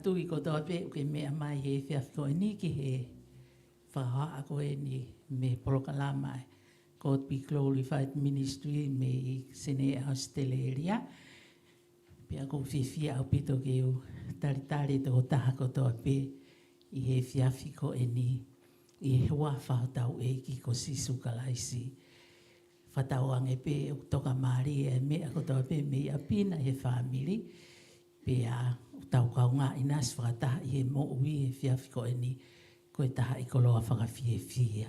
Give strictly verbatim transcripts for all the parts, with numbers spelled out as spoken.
tui kotoa pē ʻoku ke meʻa mai he efiafi ko eni ki he fakahā ko eni mei he polokalama ʻa e God Be Glorified Ministry mei Senē, Australia. Pea ʻoku ou fiefia ʻaupito ke u talitali e tokotaha kotoa pē ʻi he efiafi ko eni ʻi he huafa ʻo hotau ʻEiki ko Sīsū Kalaisi. Fakatauange pē ʻoku tokamālie e meʻa kotoa pē mei ʻapi na he fāmili. Pea ʻoku tau kaungā ʻinasi fakataha ʻi he moʻui he efiafi ko eni, ko e taha ʻi koloa fakafiefia.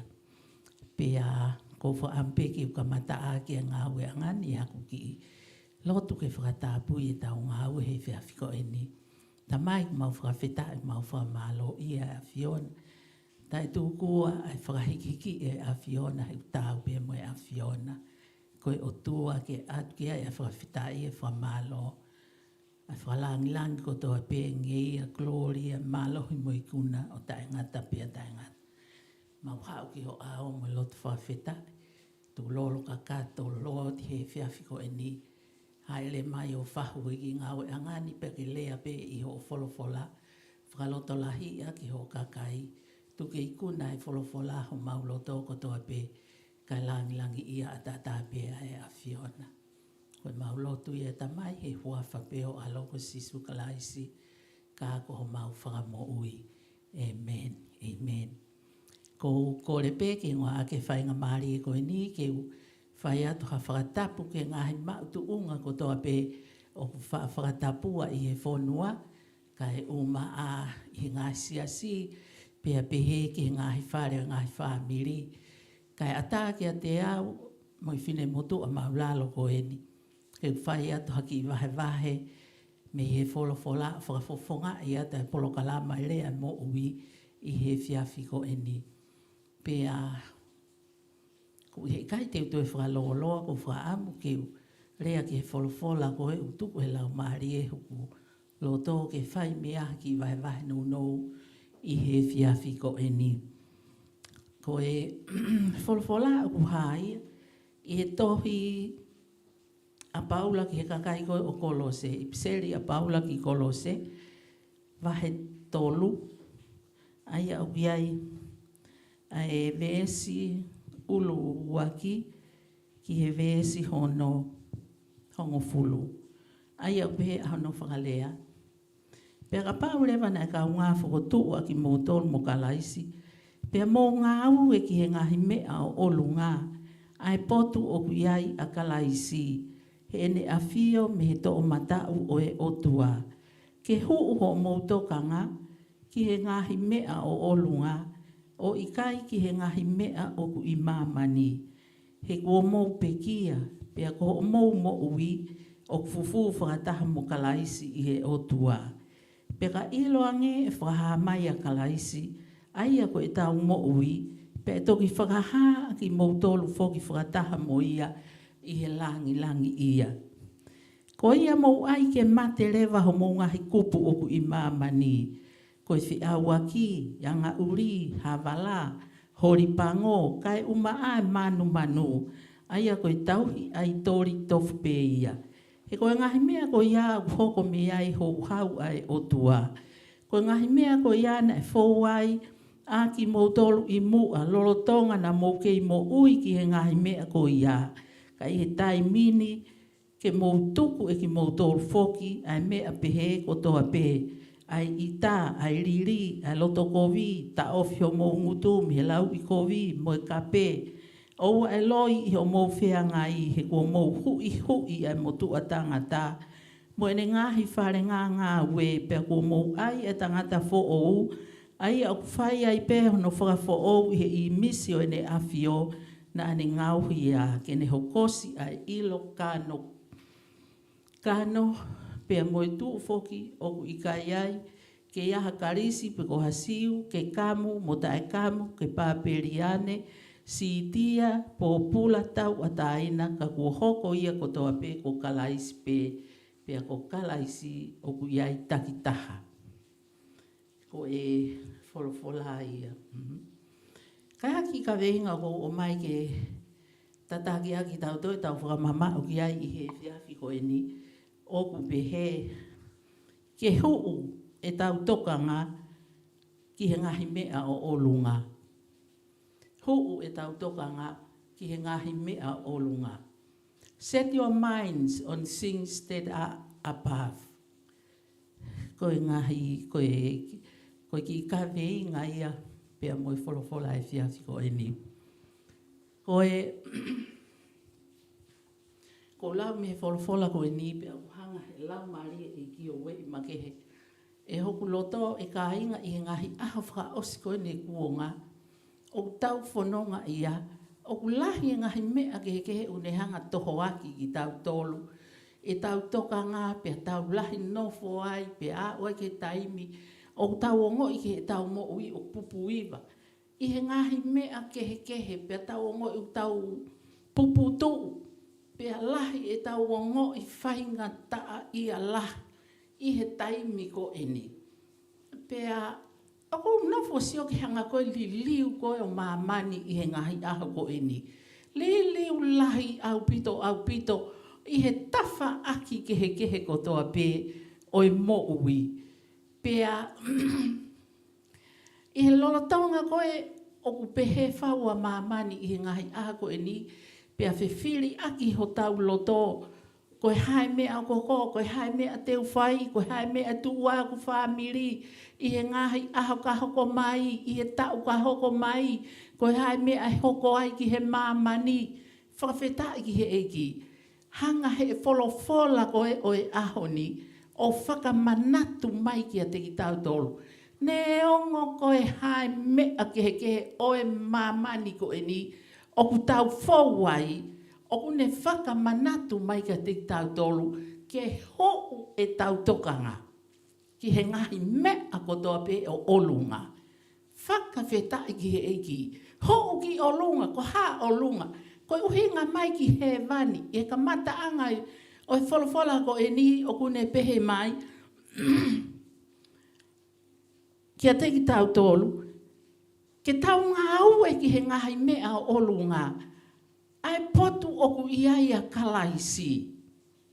Pea ʻoku ou fakaʻamu pē ke u kamata ʻaki e ngāueʻanga ni ʻi haʻaku kiʻi lotu ke fakatapui ʻetau ngāue he efiafi ko eni. Tamai, ʻoku mau fakafetaʻi, mau fakamālō ʻia ʻa e ʻAfiona. Taʻetūkua ʻa e fakahikihiki ʻa e ʻAfiona, he ʻoku taau pē mo e ʻAfiona. Ko e ʻOtua ke ʻatu ki ai ʻa e fakafetaʻi, ʻa e fakamālō, ʻa e fakalāngilangi kotoa pē, ngeia, kolōlia, mālohi mo e ikuna ʻo taʻengata pea taʻengata. Mau haʻu ki ho ʻao mo e lotu fakafetaʻi, tukulolo kakato, Lord, he efiafi ko eni. Hāʻele mai ʻo fahu ʻi he ngāueʻanga ni pea ke lea pē ʻi hoʻo folofola, fakalotolahiʻi ʻaki ho kakai. Tuku ke ikuna e folofola homau loto kotoa pē, kae lāngilangiʻia ʻataʻatā pē ʻa e ʻAfiona. Ko ʻemau lotu ia Tamai he huafa pē ho ʻAlo ko Sīsū Kalaisi, ka ko homau Fakamoʻui. ʻĒmeni. ʻĒmeni. ʻOku ou kole pē ke u ngāueʻaki e faingamālie ko eni ke u fai atu ha fakatapu ki he ngaahi maʻu tuʻunga kotoa pē ʻoku fa-, fakatapua ʻi he fonua, kae ʻumaʻā ʻi he ngaahi siasi, pea pehē ki he ngaahi fale ʻo e ngaahi fāmili. Kae ʻatā kiate au mo e finemotuʻa māʻulalo ko eni ke u fai atu ha kiʻi vahevahe mei he folofola ʻo fakafofongaʻi atu e polokalama Lea Moʻui ʻi he efiafi ko eni. Pea ʻoku ʻikai te u toe fakalōloa, ʻoku ou fakaʻamu ke u lea ki he folofola ko ē ʻoku tuku ʻe he Laumālie hoku loto ke fai mei ai ha kiʻi vahevahe nounou ʻi he efiafi ko eni. Ko e folofola ʻoku hā ia ʻi he tohi ʻa Paula ki he kakai ko ē ʻo Kolose, ʻipiseli ʻa Paula ki Kolose, vahe tolu, ʻa ia ʻoku ʻi ai ʻa e veesi ʻuluaki ki he veesi hono hongofulu. ʻA ia ʻoku pehē ʻa hono fakalea: Pea kapau leva naʻe kaungā fokotuʻu ʻa kimoutolu mo Kalaisi, pea mou ngāue ki he ngaahi meʻa ʻo ʻolunga, ʻa e potu ʻoku ʻi ai ʻa Kalaisi, heʻene ʻafio mei he toʻomataʻu ʻo e ʻOtua, ke huʻu hoʻomou tokanga ki he ngaahi meʻa ʻo ʻolunga, ʻo ʻikai ki he ngaahi meʻa ʻoku ʻi māmani. He kuo mou pekia, pea ko hoʻomou moʻui ʻoku fufū fakataha mo Kalaisi ʻi he ʻOtua. Pea ka ʻiloange ʻe fakahā mai ʻa Kalaisi, ʻa ia ko ʻetau moʻui, pea ʻe toki fakahā ʻa kimoutolu foki fakataha mo ia ʻi he lāngilangiʻia. Ko ia mou ʻai ke mate leva homou ngaahi kupu ʻoku ʻi māmani, ko e feʻauaki, angaʻuli, havala, holi pango, kae ʻumaʻā e manumanu, ʻa ia ko e tauhi ʻaitoli tofu pē ia. He ko e ngaahi meʻa ko ia ʻoku hoko mei ai e houhau ʻa e ʻOtua. Ko e ngaahi meʻa ko ia naʻe fou ai ʻa kimoutolu ʻi muʻa, lolotonga naʻa mou kei moʻui ki he ngaahi meʻa ko ia. Ka ʻi he taimi ni, ke mou tuku ʻe kimoutolu foki ʻa e meʻa pehē kotoa pē, ʻa e ʻita, ʻa e lili, ʻa e loto kovi, taʻofi homou ngutu mei he lauʻikovi mo e kape. ʻOua ʻe loi ʻi hoʻomou feangai, he kuo mou huʻihuʻi ʻa e motuʻa tangata mo ʻene ngaahi fale ngāngāue, pea kuo mou ʻai ʻa e tangata foʻou, ʻa ia ʻoku fai ai pē hono fakafoʻou ʻi he ʻīmisi ʻo ʻene ʻafio naʻa ne ngaohi ia, ke ne hokosi ʻa e ʻilo kano, kano, pea mo e tuʻu foki ʻoku ʻikai ai, ke ʻi ai ha Kalisi pe ko ha Siu, ke kamu mo taʻekamu, ke Papeliane, Sitia, pōpula, tauʻatāina, ka kuo hoko ia kotoa pē ko Kalaisi pē, pea ko Kalaisi ʻoku ʻi ai takitaha. Ko e folofola ia. Mhm. Ka ʻi ai ha kiʻi kaveinga ʻoku ou ʻomai ke tataki ʻaki kitautolu ʻetau fakamamaʻu ki ai ʻi he efiafi ko eni, ʻoku pehē: Ke huʻu ʻetau tokanga ki he ngaahi meʻa ʻo ʻolunga. Huʻu ʻetau tokanga ki he ngaahi meʻa ʻo ʻolunga. Set your minds on things that are above. Ko e ngaahi, ko e, ko e kiʻi kaveinga ia pea mo e folofola ʻo e efiafi ko eni. Ko e, ko e lau mei he folofola ko eni pea ʻoku hanga he Laumālie ʻo e ʻEiki ʻo ueʻi makehe ʻe hoku loto, ʻe kāinga, ʻi he ngaahi ʻaho fakaʻosi ko eni ʻo e kuonga ʻoku tau fononga ai. ʻOku lahi e ngaahi meʻa kehekehe ʻoku ne hanga ʻo tohoaki kitautolu, ʻetau tokanga, pea tau lahi nofo ai, pea aʻu ai ki he taimi ʻoku tau ongoʻi ki heʻetau moʻui ʻoku pupuiva ʻi he ngaahi meʻa kehekehe, pea tau ongoʻi ʻoku tau puputuʻu, pea lahi ʻetau ongoʻi faingataʻaʻia lahi ʻi he taimi ko eni. Pea ʻoku ou nofo ʻo sio ki he anga ko ē e liliu ko ē ʻo māmani ʻi he ngaahi ʻaho ko eni. Liliu lahi ʻaupito, ʻaupito ʻi he tafaʻaki kehekehe kotoa pē ʻo e moʻui. Pea ʻi he lolotonga ko ē ʻoku pehē fau ʻa māmani ʻi he ngaahi ʻaho ko eni, pea fefiliʻaki hotau loto, ko e hā e meʻa ʻoku hoko, ko e hā e meʻa te u fai, ko e hā e meʻa ʻe tuʻu ai hoku fāmili ʻi he ngaahi ʻaho ka hoko mai, ʻi he taʻu ka hoko mai, ko e hā e meʻa ʻe hoko ai ki he māmani. Fakafetaʻi ki he ʻEiki. Hanga he folofola ko ē ʻo e ʻaho ni ʻo fakamanatu mai kiate kitautolu, neongo ko e hā e meʻa kehekehe ʻo e māmani ko eni ʻoku tau fou ai, ʻoku ne fakamanatu mai kiate kitautolu ke huʻu ʻetau tokanga ki he ngaahi meʻa kotoa pē ʻo ʻolunga. Fakafetaʻi ki he ʻEiki. Huʻu ki ʻolunga, ko e hā ʻolunga? Ko e ʻuhinga mai ki hēvani, ʻi he kamataʻanga ʻo e folofola ko eni ʻoku ne pehē mai kiate kitautolu ke tau ngāue ki he ngaahi meʻa ʻo ʻolunga, ʻa e potu ʻoku ʻi ai ʻa Kalaisi,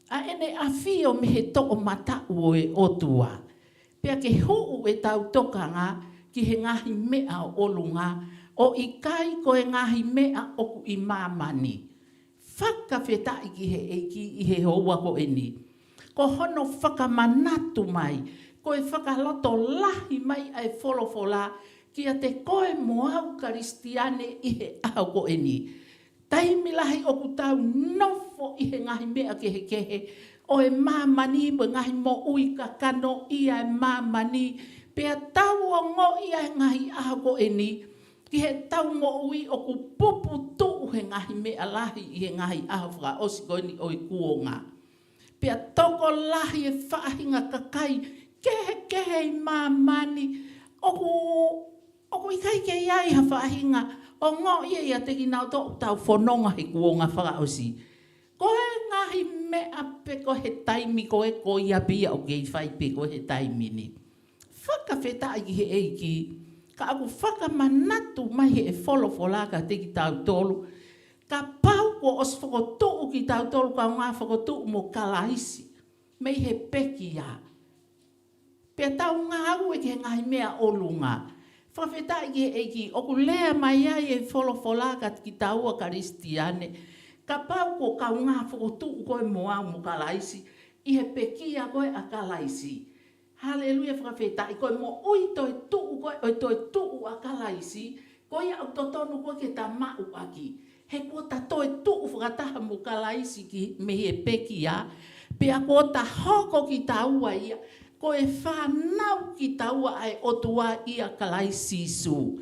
ʻa ʻene ʻafio mei he toʻomataʻu ʻo e ʻOtua, pea ke huʻu ʻetau tokanga ki he ngaahi meʻa ʻo ʻolunga, ʻo ʻikai ko e ngaahi meʻa ʻoku ʻi māmani. Fakafetaʻi ki he ʻEiki ʻi he houa ko eni. Ko hono fakamanatu mai, ko e fakalotolahi mai ʻa e folofola kiate koe mo au Kalisitiane ʻi he ʻaho ko eni. Taimi lahi ʻoku tau nofo ʻi he ngaahi meʻa kehekehe ʻo e māmani, mo e ngaahi moʻui kakano ʻi he māmani, pea tau ongoʻi ʻa e ngaahi ʻaho ko eni ki heʻetau moʻui ʻoku puputuʻu he ngaahi meʻa lahi ʻi he ngaahi ʻaho fakaʻosi ko eni ʻo e kuonga. Pea tokolahi e faʻahinga kakai kehekehe ʻi māmani, ʻoku, ʻoku ʻikai ke ʻi ai ha faʻahinga ongoʻi ia ʻiate kinautolu ʻoku tau fononga he kuonga fakaʻosi. Ko e ngaahi meʻa pē ko ē he taimi ko ē ko ia pē ia ʻoku kei fai pē ko ē he taimi ni. Fakafetaʻi ki he ʻEiki, ka ʻoku fakamanatu mai he folofola kiate kitautolu, kapau kuo ʻosi fokotuʻu kitautolu kaungā fokotuʻu mo Kalaisi mei he pekia, pea tau ngāue ki he ngaahi meʻa ʻolunga. Fakafetaʻi ki he ʻEiki, ʻoku lea mai ai e folofola kiate kitaua Kalisitiane, kapau ko e kaungā fokotuʻu koe mo au mo Kalaisi ʻi he pekia ko ē ʻa Kalaisi. Haleluia, fakafetaʻi. Ko e moʻui toetuʻu ko ē, ʻo e toetuʻu ʻa Kalaisi, ko ia ʻoku totonu ko ē ke ta maʻu ʻaki. He kuo ta toetuʻu fakataha mo Kalaisi ki, mei he pekia, pea kuo ta hoko kitaua ia ko e fānau kitaua ʻa e ʻOtua ʻia Kalaisi Sīsū.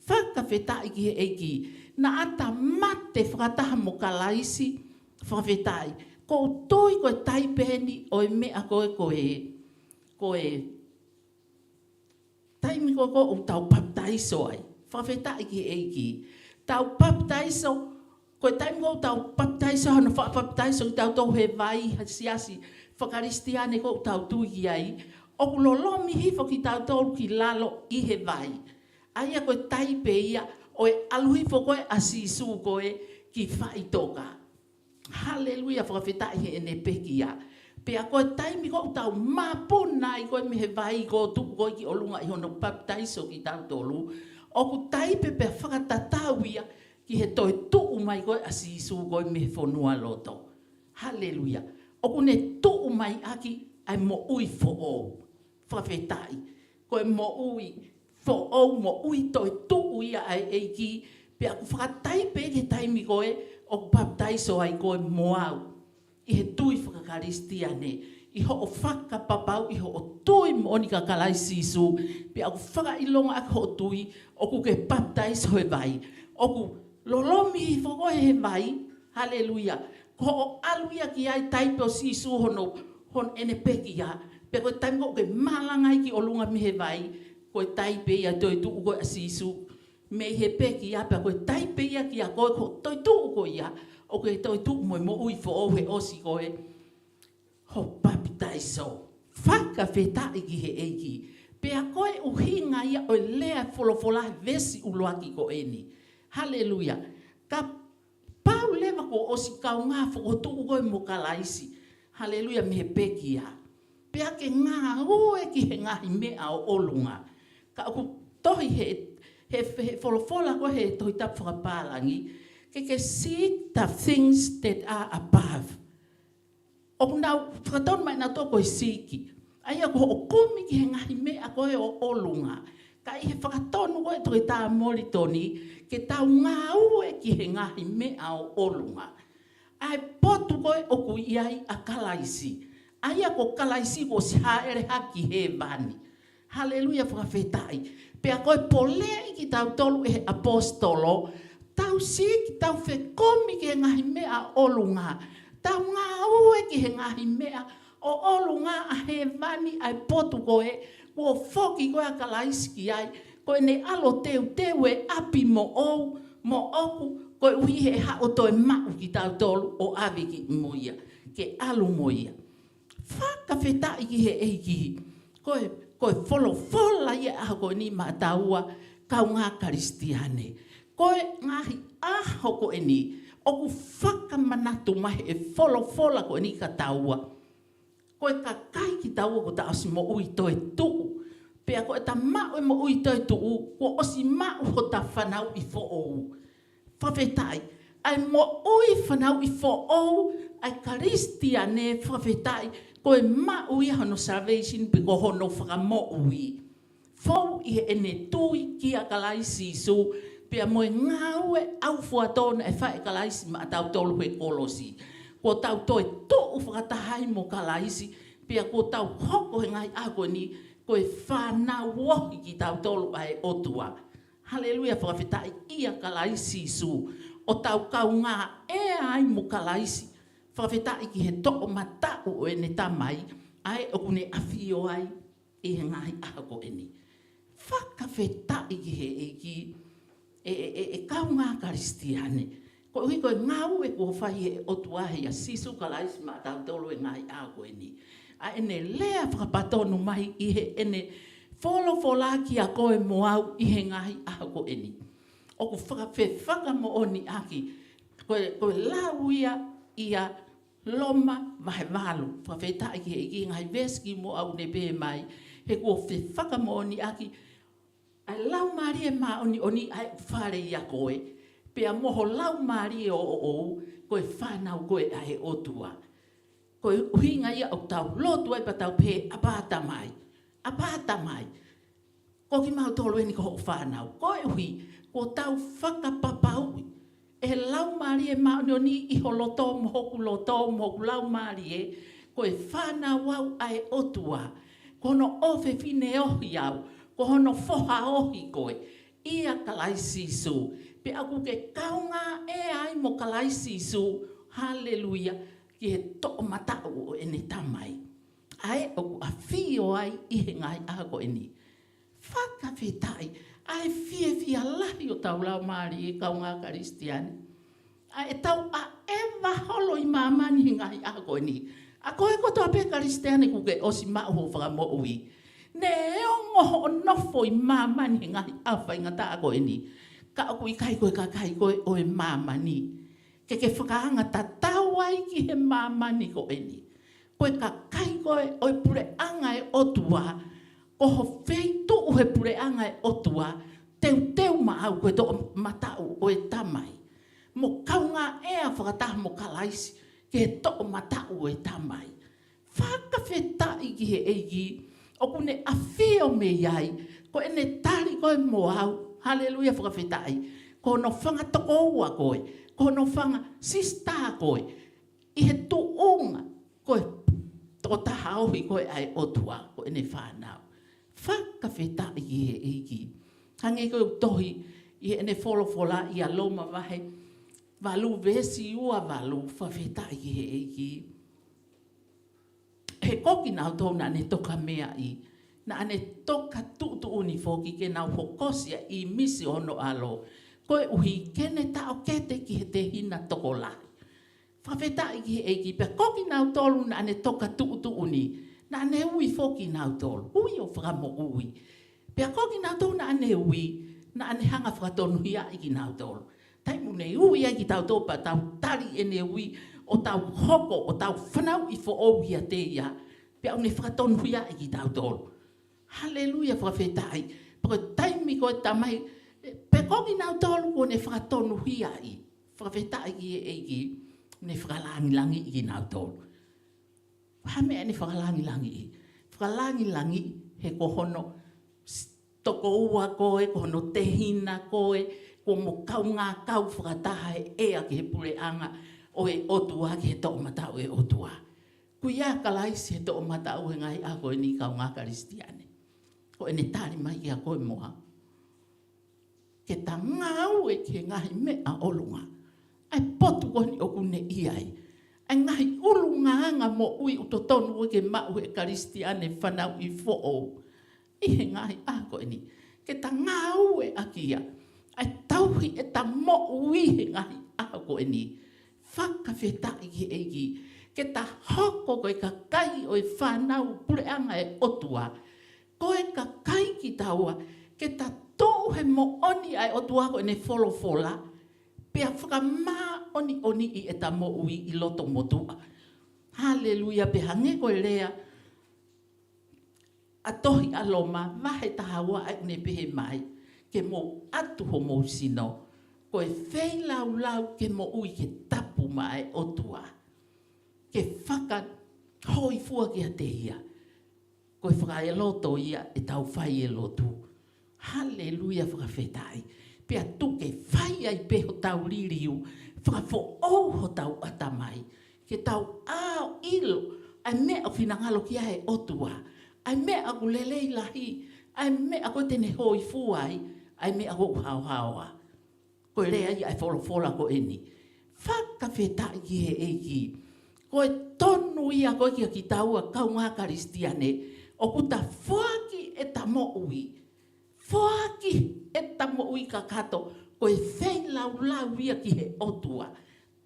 Fakafetaʻi ki he ʻEiki. Naʻa ta mate fakataha mo Kalaisi, fakafetaʻi. ʻOku ou tui ko e taipe eni ʻo e meʻa ko ē, ko e, ko e taimi ko ē ʻoku tau papitaiso ai. Fakafetaʻi ki he ʻEiki. Tau papitaiso, ko e taimi ko ē ʻoku tau papitaiso, hano faʻa papitaiso kitautolu he vai, ha siasi faka-Kalisitiane ʻoku tau tui ki ai, ʻoku lolomi hifo kitautolu ki lalo ʻi he vai. ʻA ia ko e taipe ia ʻo e ʻalu hifo ko ē ʻa Sīsū ko ē ki faʻitoka. Haleluia, fakafetaʻi, heʻene pekia. Pea ko e taimi ko ē ʻoku tau māpuna ai ko ē mei he vai ko ē ʻo tuʻu ko ē ki ʻolunga ʻi hono papitaiso kitautolu, ʻoku taipe pea fakatatau ia ki he toetuʻu mai ko ē ʻa Sīsū ko ē mei he fonualoto. Haleluia. ʻOku ne tuʻu mai ʻaki ʻa e moʻui foʻou. Fakafetaʻi. Ko e moʻui foʻou, moʻui toetuʻu ia ʻa e ʻEiki, pea ʻoku fakataipe ki he taimi ko ē ʻoku papitaiso ai koe mo au ʻi he tui fakakalisitiane, ʻi hoʻo fakapapauʻi hoʻo tui moʻoni kia Kalaisi Sīsū, pea ʻoku fakaʻilonga ʻaki hoʻo tui, ʻoku ke papitaiso he vai, ʻoku lolomi hifo koe he vai, haleluia. Ko hoʻo ʻalu ia ki ai, taipe ʻo Sīsū hono, hono ʻene pekia, pea ko e taimi ko ē ʻoku ke malanga ai ki ʻolunga mei he vai, ko e taipe ia toetuʻu ko ē ʻa Sīsū mei he pekia, pea ko e taipe ia kia koe ko e toetuʻu ko ia, ʻoku ke toetuʻu mo e moʻui foʻou he ʻosi ko ē hoʻo papitaiso. Fakafetaʻi ki he ʻEiki. Pea ko e ʻuhinga ia ʻo e lea folofola he veesi ʻuluaki ko eni. Haleluia. Kapau leva kuo ʻosi kaungā fokotuʻu koe mo Kalaisi, haleluia, mei he pekia, pea ke ngāue ki he ngaahi meʻa ʻo ʻolunga. Ka ʻoku tohi he, he, he folofola ko ē he Tohi Tapu fakapālangi, ke ke seek the things that are above. ʻOku nau fakatonu mai nautolu ko e seek, ʻa ia ko hoʻo kumi ki he ngaahi meʻa ko ē ʻo ʻolunga. Ka ʻi he fakatonu ko ē ʻa e Toketā Molitoni, ke tau ngāue ki he ngaahi meʻa ʻo ʻolunga. ʻA e potu ko ē ʻoku ʻi ai ʻa Kalaisi, ʻa ia ko Kalaisi kuo ʻosi hāʻele hake ki hēvani. Haleluia, fakafetaʻi. Pea ko e poleʻi kitautolu ʻe he ʻaposetolo, tau seek, tau fekumi ki he ngaahi meʻa ʻo ʻolunga, tau ngāue ki he ngaahi meʻa ʻo ʻolunga, ʻa hēvani, ʻa e potu ko ē kuo foki ko ē ʻa Kalaisi ki ai, ko ʻene ʻAlo teuteu e ʻapi moʻou, moʻoku, koeʻuhi he ʻe haʻu ʻo toe maʻu kitautolu ʻo ʻave ki mo ia, ke ʻalu mo ia. Fakafetaʻi ki he ʻEiki. Ko e, ko e folofola ia ʻaho ko eni maʻataua, kaungā Kalisitiane. Ko e ngaahi ʻaho ko eni ʻoku fakamanatu mai ʻe he folofola ko eni kia taua, ko e kakai kitaua kuo ta ʻosi moʻui toetuʻu. Pea ko ʻeta maʻu e moʻui toetuʻu, kuo ʻosi maʻu hota fanauʻi foʻou. Fakafetaʻi. ʻA e moʻui fanauʻi foʻou ʻa e Kalisitiane, fakafetaʻi, ko e maʻu ia hono salvation pe ko hono fakamoʻui foʻou ʻi heʻene tui kia Kalaisi Sīsū, pea mo e ngāue ʻaufuatō naʻe fai ʻe Kalaisi maʻatautolu he kolosi. Kuo tau toe tuʻu fakataha ai mo Kalaisi, pea kuo tau hoko he ngaahi ʻaho ko eni ko e fānau ohi kitautolu ʻa e ʻOtua. Haleluia, fakafetaʻi, ʻia Kalaisi Sīsū. ʻO tau kaungā ʻea ai mo Kalaisi, fakafetaʻi, ki he toʻomataʻu ʻo ʻene Tamai, ʻa ē ʻoku ne ʻafio ai ʻi he ngaahi ʻaho ko eni. Fakafetaʻi ki he ʻEiki, ʻe, ʻe, ʻe, ʻe kaungā Kalisitiane. Koeʻuhi ko e ngāue kuo fai ʻe he ʻOtua ʻia Sīsū Kalaisi maʻatautolu he ngaahi ʻaho ko eni. ʻA ʻene lea fakapatonu mai ʻi heʻene folofola kia koe mo au ʻi he ngaahi ʻaho ko eni. ʻOku fakafeʻao fakamoʻoni ʻaki, ko e, ko e lau ia ʻia Loma vahe valu. Fakafetaʻi ki he ʻEiki, ngaahi veesi kimuʻa ʻoku ne pehē mai, he kuo fefakamoʻoni ʻaki ʻa e Laumālie Māʻoniʻoni ʻa ē ʻoku fale ʻia koe, pea mo ho laumālie ʻoʻou, ko e fānau koe ʻa e ʻOtua. Ko e ʻuhinga ia ʻoku tau lotu ai pea tau pehē, Aba Tamai, Aba Tamai, ko kimautolu eni ko hoʻo fānau. Koeʻuhi kuo tau fakapapauʻi ʻe he Laumālie Māʻoniʻoni ʻi ho loto mo hoku loto mo hoku laumālie, ko e fānau au ʻa e ʻOtua, ko hono ʻofefine ohi au, ko hono foha ohi koe ʻia Kalaisi Sīsū. Pea ʻoku ke kaungā ʻea ai mo Kalaisi Sīsū, haleluia, ki he toʻomataʻu ʻo ʻene Tamai, ʻa ē ʻoku ʻafio ai ʻi he ngaahi ʻaho ko eni. Fakafetaʻi, ʻa e fiefia lahi ʻo tau laumālie, kaungā Kalisitiane, ʻa ʻetau ʻaʻeva holo ʻi māmani he ngaahi ʻaho ko eni. ʻA koe kotoa pē Kalisitiane kuo ke ʻosi maʻu hoʻo fakamoʻui, neongo hoʻo nofo ʻi māmani he ngaahi ʻaho faingataʻa ko eni, ka ʻoku ʻikai ko e kakai koe ʻo e māmani. Ke ke fakaanga tatau ai ki he māmani ko eni. Ko e kakai ko ē ʻo e puleʻanga ʻo e ʻOtua, ko ho feituʻu he puleʻanga ʻo e ʻOtua, teuteu maʻau ko e toʻomataʻu ʻo e Tamai. Mo kaungā ʻea fakataha mo Kalaisi ki he toʻomataʻu ʻo e Tamai. Fakafetaʻi ki he ʻEiki, ʻoku ne ʻafio mei ai, ko ʻene tali koe mo au. Haleluia, fakafetaʻi. Ko hono fanga tokoua koe, ko hono fanga sisitā koe, ʻi he tuʻunga ko e tokotaha ohi koe ʻa e ʻOtua, ko ʻene fānau. Fakafetaʻi ki he ʻEiki. Hangē ko e tohi ʻi heʻene folofola ʻia Loma vahe valu veesi ua valu, fakafetaʻi ki he ʻEiki. He ko kinautolu naʻa ne toka meaʻi, naʻa ne toka tuʻutuʻuni foki ke nau hokosia ʻi misi ʻo hono ʻAlo, koeʻuhi ke ne taʻokete ki he tehina tokolahi. Fakafetaʻi ki he ʻEiki. Pea ko kinautolu naʻa ne toka tuʻutuʻuni, naʻa ne ui foki kinautolu, ui ʻo fakamoʻui. Pea ko kinautolu naʻa ne ui, naʻa ne hanga fakatonuhiaʻi kinautolu. Taimi ʻoku ne ui ai kitautolu pea tau tali ʻene ui, ʻo tau hoko, ʻo tau fanauʻi foʻou ʻiate ia, pea ʻoku ne fakatonuhiaʻi kitautolu. Haleluia, fakafetaʻi. Pea ko e taimi ko e Tamai, pea ko kinautolu kuo ne fakatonuhiaʻi, fakafetaʻi ki he ʻEiki, ne fakalāngilangiʻi kinautolu. Ko e hā e meʻa ne fakalāngilangiʻi? Fakalāngilangiʻi he ko hono s-, tokoua koe, ko hono tehina koe, ko mo kaungā kau fakataha he ʻea ki he puleʻanga ʻo e ʻOtua, ki he toʻomataʻu ʻo e ʻOtua. Ko ia Kalaisi he toʻomataʻu he ngaahi ʻaho ko eni, kaungā Kalisitiane. Ko ʻene tali mai kia koe mo au ke ta ngāue ki he ngaahi meʻa ʻolunga. ʻA e potu ko eni ʻoku ne ʻi ai. ʻA e ngaahi ʻulungaanga moʻui ʻoku totonu ke maʻu he Kalisitiane fanauʻi foʻou ʻi he ngaahi ʻaho ko eni. Ke ta ngāueʻaki ia. ʻA e tauhi ʻeta moʻui he ngaahi ʻaho ko eni. Fakafetaʻi ki he ʻEiki. Ke ta hoko ko e kakai ʻo e fānau puleʻanga ʻo e ʻOtua. Ko e kakai kitaua, ke ta tuʻu he moʻoni ʻa e ʻOtua ko ʻene folofola, pea fakamāʻoniʻoniʻi ʻeta moʻui ʻi loto motuʻa. Haleluia, pea hangē ko e lea ʻa e tohi ʻa Loma, vahe taha ua, ʻa ē ʻoku ne pehē mai, ke mou ʻatu homou sino, ko e feilaulau ke moʻui ke tapu maʻa e ʻOtua. Ke fakahōifua kiate ia. Ko e fakaeloto ia ʻetau fai e lotu. Haleluia, fakafetaʻi. Pea tuku ke fai ai pē hotau liliu, fakafoʻou hotau ʻatamai. Ke tau ʻā ʻo ʻilo ʻa e meʻa ʻoku finangalo ki ai e ʻOtua. ʻA e meʻa ʻoku lelei lahi, ʻa e meʻa ko ē te ne hōifua ai, ʻa e meʻa ʻoku haohaoa. Ko e lea ia ʻa e folofola ko eni. Fakafetaʻi ki he ʻEiki. Ko e tonu ia ko ē kia kitaua kaungā Kalisitiane. ʻOku ta foaki ʻeta moʻui. Foaki ʻeta moʻui kakato. Ko e feilaulau ia ki he ʻOtua.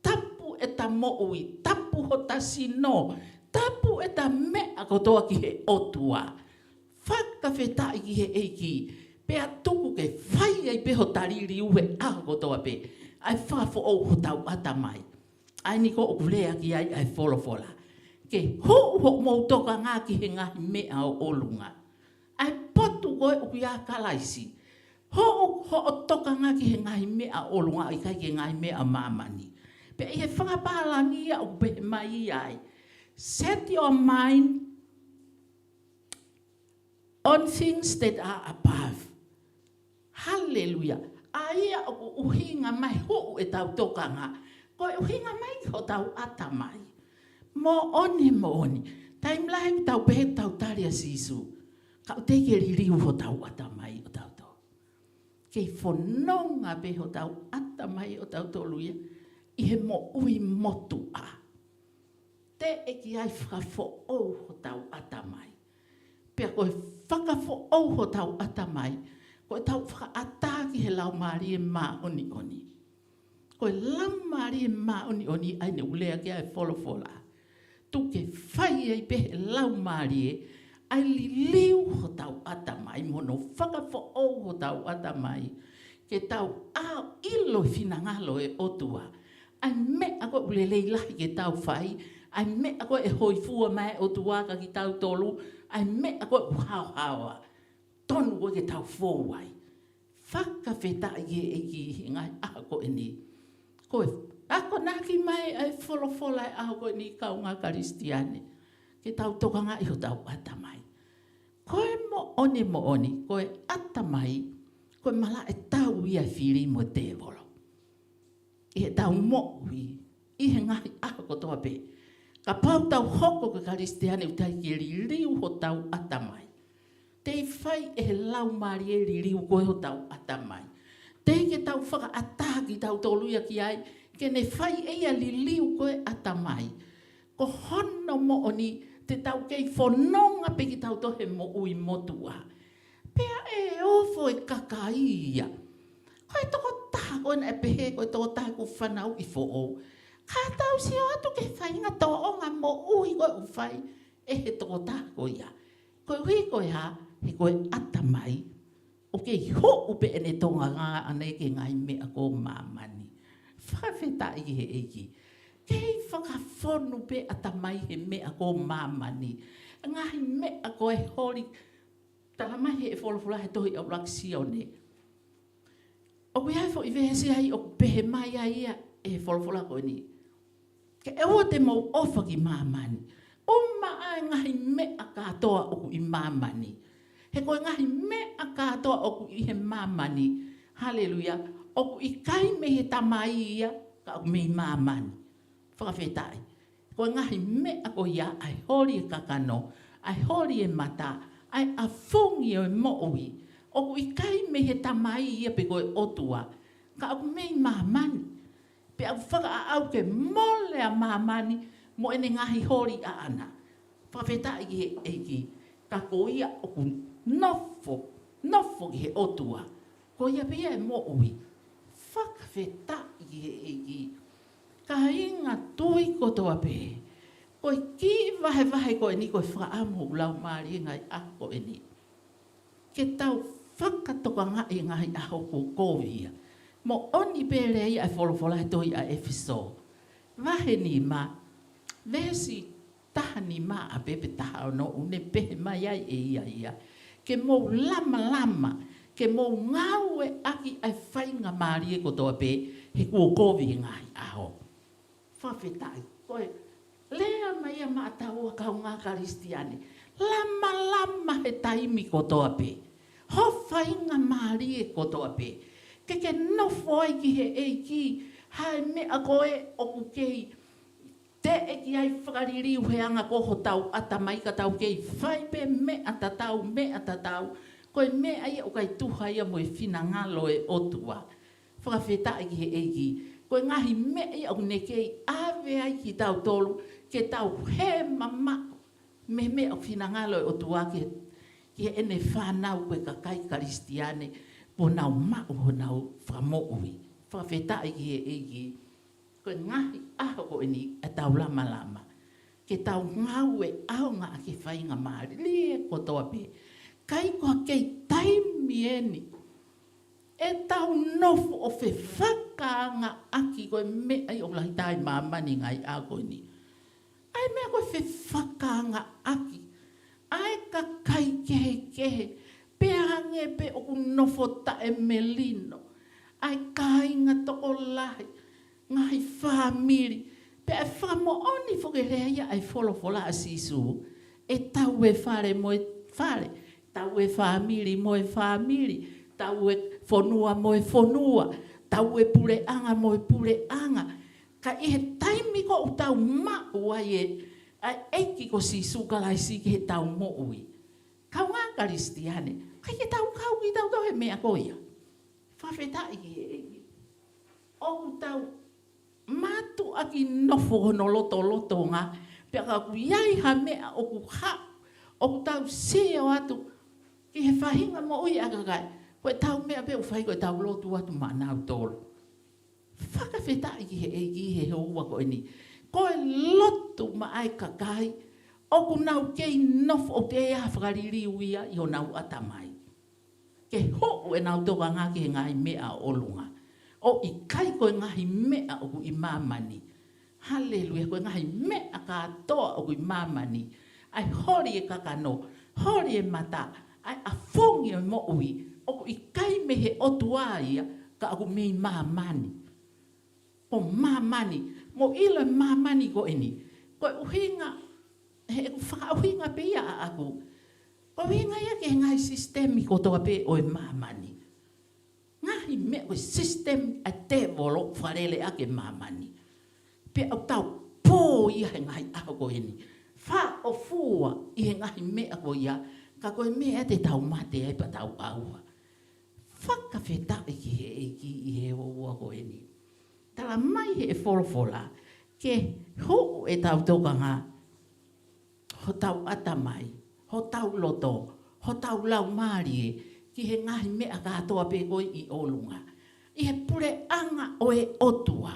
Tapu ʻeta moʻui. Tapu hota sino. Tapu ʻeta meʻa kotoa ki he ʻOtua. Fakafetaʻi ki he ʻEiki, pea tuku ke fai ai pē hota liliu he ʻaho kotoa pē, ʻa e fakafoʻou hotau ʻatamai. ʻA eni ko ē ʻoku lea ki ai ʻa e folofola. Ke hū hoʻomou tokanga ki he ngaahi meʻa ʻo ʻolunga. ʻA e potu ko ē ʻoku ʻia Kalaisi. Hū hoʻo tokanga ki he ngaahi meʻa ʻo ʻolunga, ʻikai ki he ngaahi meʻa ʻo māmani. Pea ʻi he fakapālangi ia ʻoku pehē mai ai. Set your mind on things that are above. Haleluia. ʻA ia ʻoku ʻuhinga mai hū ʻetau tokanga. Ko e ʻuhinga mai ki hotau ʻatamai. Moʻoni, moʻoni. Taimi lahi ʻoku tau pehē ʻoku tau tali ʻa Sīsū. Ka ʻoku teʻeki ke liliu hotau ʻatamai ʻotautolu. Kei fononga pē hotau ʻatamai ʻotautolu ia. ʻI he moʻui motuʻa. Teʻeki ai fakafoʻou hotau ʻatamai. Pea ko e fakafoʻou hotau ʻatamai, ko ʻetau fakaʻatā ki he Laumālie Māʻoniʻoni. Ko e Laumālie Māʻoniʻoni ʻa ē naʻe lea ki ai e folofola. Tuku ke fai ai pē he Laumālie, ʻa e liliu hotau ʻatamai, mo hono fakafoʻou hotau ʻatamai. Ke tau ʻā ʻo ʻilo e finangalo e ʻOtua. ʻA e meʻa ko ē ʻoku lelei lahi ke tau fai, ʻA e meʻa ko ē ʻe hōifua mai ʻOtua kia kitautolu, ʻa e meʻa ko ē ʻoku haohaoa. Tonu ko ē ke tau fou ai. Fakafetaʻi ki he ʻEiki he ngaahi ʻaho ko eni. Ko e akonaki mai ʻa e folofola he ʻaho ko eni kaungā Kalisitiane. Ke tau tokangaʻi hotau ʻatamai. Ko e moʻoni moʻoni, ko e ʻatamai, ko e malaʻe tau ia ʻa e fili mo e tēvolo. ʻI heʻetau moʻui, ʻi he ngaahi ʻaho kotoa pē. Kapau tau hoko ko e Kalisitiane ʻoku teʻeki ke liliu hotau ʻatamai. Teʻeki fai ʻe he Laumālie liliu ko ē hotau ʻatamai. Teʻeki ke tau fakaʻatā kitautolu ia ki ai, ke ne fai ʻe ia liliu ko ē ʻatamai. Ko hono moʻoni, te tau kei fononga pē kitautolu he moʻui motuʻa. Pea ʻe ofo e kakai ia. Ko e tokotaha ko ē naʻe pehē, ko e tokotaha ʻoku fanauʻi foʻou. Ka tau sio atu ki he faʻahinga tōʻonga moʻui ko ē ʻoku fai ʻe he tokotaha ko ia. Koeʻuhi ko e hā, he ko e ʻatamai ʻoku kei huʻu pē ʻene tokanga ʻana ki he ngaahi meʻa ko ē ʻo māmani. Fakafetaʻi ki he ʻEiki. Kei fakafonu pē ʻatamai he meʻa ko ē ʻo māmani. Ngaahi meʻa ko ē holi, tala mai he folofola he tohi ʻuluaki Sione. ʻOku ʻi ai e foʻi veesi ai ʻoku pehē mai ai ia ʻe he folofola ko eni. Ke ʻoua te mou ʻofa ki māmani. ʻUmaʻā e ngaahi meʻa kātoa ʻoku ʻi māmani. He ko e ngaahi meʻa kātoa ʻoku ʻi he māmani. Haleluia. ʻOku ʻikai mei he Tamai ia, ka ʻoku mei māmani. Fakafetaʻi. Ko e ngaahi meʻa ko ia, ʻa e holi e kakano, ʻa e holi e mata, ʻa e ʻafungi ʻo e moʻui. ʻOku ʻikai mei he Tamai ia pe ko e ʻOtua. Ka ʻoku mei māmani. Pea ʻoku fakaʻaʻau ke mole ʻa māmani mo ʻene ngaahi holi ʻaʻana. Fakafetaʻi ki he ʻEiki, ka ko ia ʻoku nofo, nofo ki he ʻOtua. Ko ia pē ia e moʻui. Fakafetaʻi ki he ʻEiki. Kāinga tui kotoa pē. Ko e kiʻi vahevahe ko eni ko e fakaʻamu ʻoku lau mālie ngaahi ʻaho ko eni. Ke tau fakatokangaʻi ngaahi ʻaho kuo kovi ia. Moʻoni pē lea ia ʻa e folofola he tohi ʻa ʻEfesō. Vahe nima, veesi taha nima ʻa pē pe taha ono ʻoku ne pehē mai ai ʻe ia ia. Ke mou lamalama, ke mou ngāueʻaki ʻa e faingamālie kotoa pē he kuo kovi e ngaahi ʻaho. Fakafetaʻi. Ko e lea mai ia maʻataua kaungā Kalisitiane. Lamalama he taimi kotoa pē. Ho faingamālie kotoa pē. Ke ke nofo ai ki he ʻEiki. Hā e meʻa ko ē ʻoku kei teʻeki ai fakaliliu he anga ko hotau ʻatamai ka tau kei fai pē meʻa tatau, meʻa tatau. Ko e meʻa ia ʻoku ʻikai tuha ia mo e finangalo e ʻOtua. Fakafetaʻi ki he ʻEiki. Ko e ngaahi meʻa ia ʻoku ne kei ʻave ai kitautolu, ke tau hē mamaʻo mei he meʻa ʻoku finangalo e ʻOtua ki he, ki heʻene fānau ko e kakai Kalisitiane, pea nau maʻu honau fakamoʻui. Fakafetaʻi ki he ʻEiki. Ko e ngaahi ʻaho ko eni ʻetau lamalama. Ke tau ngāueʻaonga ʻaki e faingamālie kotoa pē. ʻIkai ko ha kei taimi eni ʻetau nofo ʻo fefakaangaʻaki ko e meʻa ia ʻoku lahi taha ʻi māmani ngaahi ʻaho ko eni. ʻA e meʻa ko e fefakaangaʻaki. ʻA e kakai kehekehe. Pea hangē pē ʻoku nofo taʻemelino. ʻA e kāinga tokolahi. Ngaahi fāmili. Pea ʻe fakamoʻoni foki e lea ia ʻa e folofola ʻa Sīsū. ʻE tau e fale mo e fale. Tau e fāmili mo e fāmili. Tau e fonua mo e fonua. Tau e puleʻanga mo e puleʻanga. Ka ʻi he taimi ko ē ʻoku tau maʻu ai e, ʻa e ʻEiki ko Sīsū Kalaisi ki heʻetau moʻui. Kaungā Kalisitiane, ʻikai ke tau kau kitautolu he meʻa ko ia. Fakafetaʻi ki he ʻEiki. ʻOku tau mātuʻaki nofo hono lotolotonga, pea ka ʻoku ʻi ai ha meʻa ʻoku haʻu, ʻoku tau sio atu ki he faʻahinga moʻui ʻa e kakai. Ko ʻetau meʻa pē ʻoku fai ko ʻetau lotu atu maʻanautolu. Fakafetaʻi ki he ʻEiki he houa ko eni. Ko e lotu maʻa e kakai, ʻoku nau kei nofo ʻoku teʻeki ai ha fakaliliu ia ʻi honau ʻatamai. Ke huʻu ʻenau tokanga ki he ngaahi meʻa ʻo ʻolunga. ʻOku ʻikai ko e ngaahi meʻa ʻoku ʻi māmani. Haleluia, ko e ngaahi meʻa kātoa ʻoku ʻi māmani. ʻA e holi e kakano, holi e mata, ʻa e ʻafungi ʻo e moʻui, ʻoku ʻikai mei he ʻOtua ia, ka ʻoku mei māmani. Ko māmani, mou ʻilo e māmani ko eni. Ko e ʻuhinga, he ʻoku fakaʻuhinga pē ia ʻaʻaku. Ko e ʻuhinga ia ki he ngaahi sisitemi kotoa pē ʻo e māmani. Ngaahi meʻa ko e sisitemi ʻa e tēvolo fakalele ʻaki e māmani. Pea ʻoku tau pō ia he ngaahi ʻaho ko eni. Fāʻofua ʻi he ngaahi meʻa ko ia, ka ko e meʻa te tau mate ai pea tau ʻauha. Fakafetaʻi ki he ʻEiki ʻi he houa ko eni. Tala mai he folofola, ke huʻu ʻetau tokanga, hotau ʻatamai, hotau loto, hotau laumālie, ki he ngaahi meʻa kātoa pē ko ē ʻi ʻolunga. ʻI he puleʻanga ʻo e ʻOtua,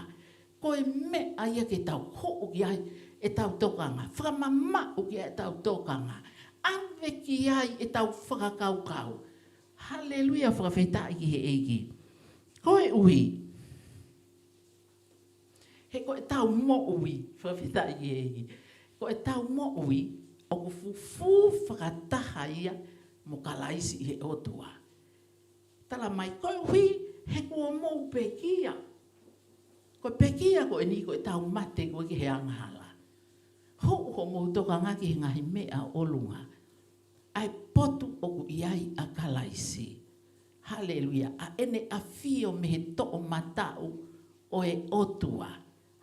ko e meʻa ia ke tau huʻu ki ai ʻetau tokanga, fakamamaʻu ki ai ʻetau tokanga, ʻave ki ai ʻetau fakakaukau. Haleluia, fakafetaʻi ki he ʻEiki. Koeʻuhi, he ko ʻetau moʻui, fakafetaʻi ki he ʻEiki. Ko ʻetau moʻui, ʻoku fufū fakataha ia mo Kalaisi ʻi he ʻOtua. Tala mai koeʻuhi, he kuo mou pekia. Ko e pekia ko eni ko ʻetau mate ko ē ki he angahala. Huʻu hoʻomou tokanga ki he ngaahi meʻa ʻo ʻolunga. ʻA e potu ʻoku ʻi ai ʻa Kalaisi. Haleluia. ʻA ʻene ʻafio mei he toʻomataʻu ʻo e ʻOtua.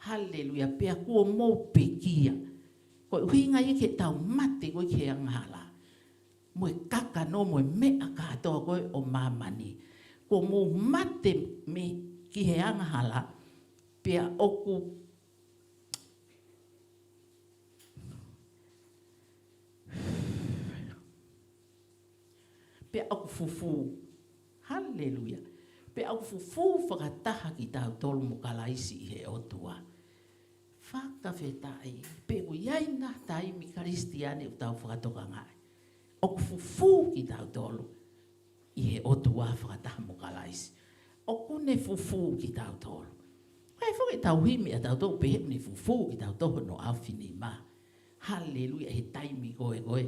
Haleluia. Pea kuo mou pekia. Ko e ʻuhinga ia ke tau mate ko ē ki he angahala. Mo e kakano mo e meʻa kātoa ko ē ʻo māmani. Kuo mou mate mei ki he angahala. Pea ʻoku Pea ʻoku fufū. Haleluia. Pea ʻoku fufū fakataha kitautolu mo Kalaisi ʻi he ʻOtua. Fakafetaʻi. Pe ʻoku ʻi ai nai taimi Kalisitiane ʻoku tau fakatokangaʻi. ʻOku fufū kitautolu ʻi he ʻOtua fakataha mo Kalaisi. ʻOku ne fufū kitautolu. Ko e foki ʻetau himi ʻatautolu pehē ʻoku ne fufū kitautolu hono ʻaofinima. Haleluia, he taimi ko ē ko ē,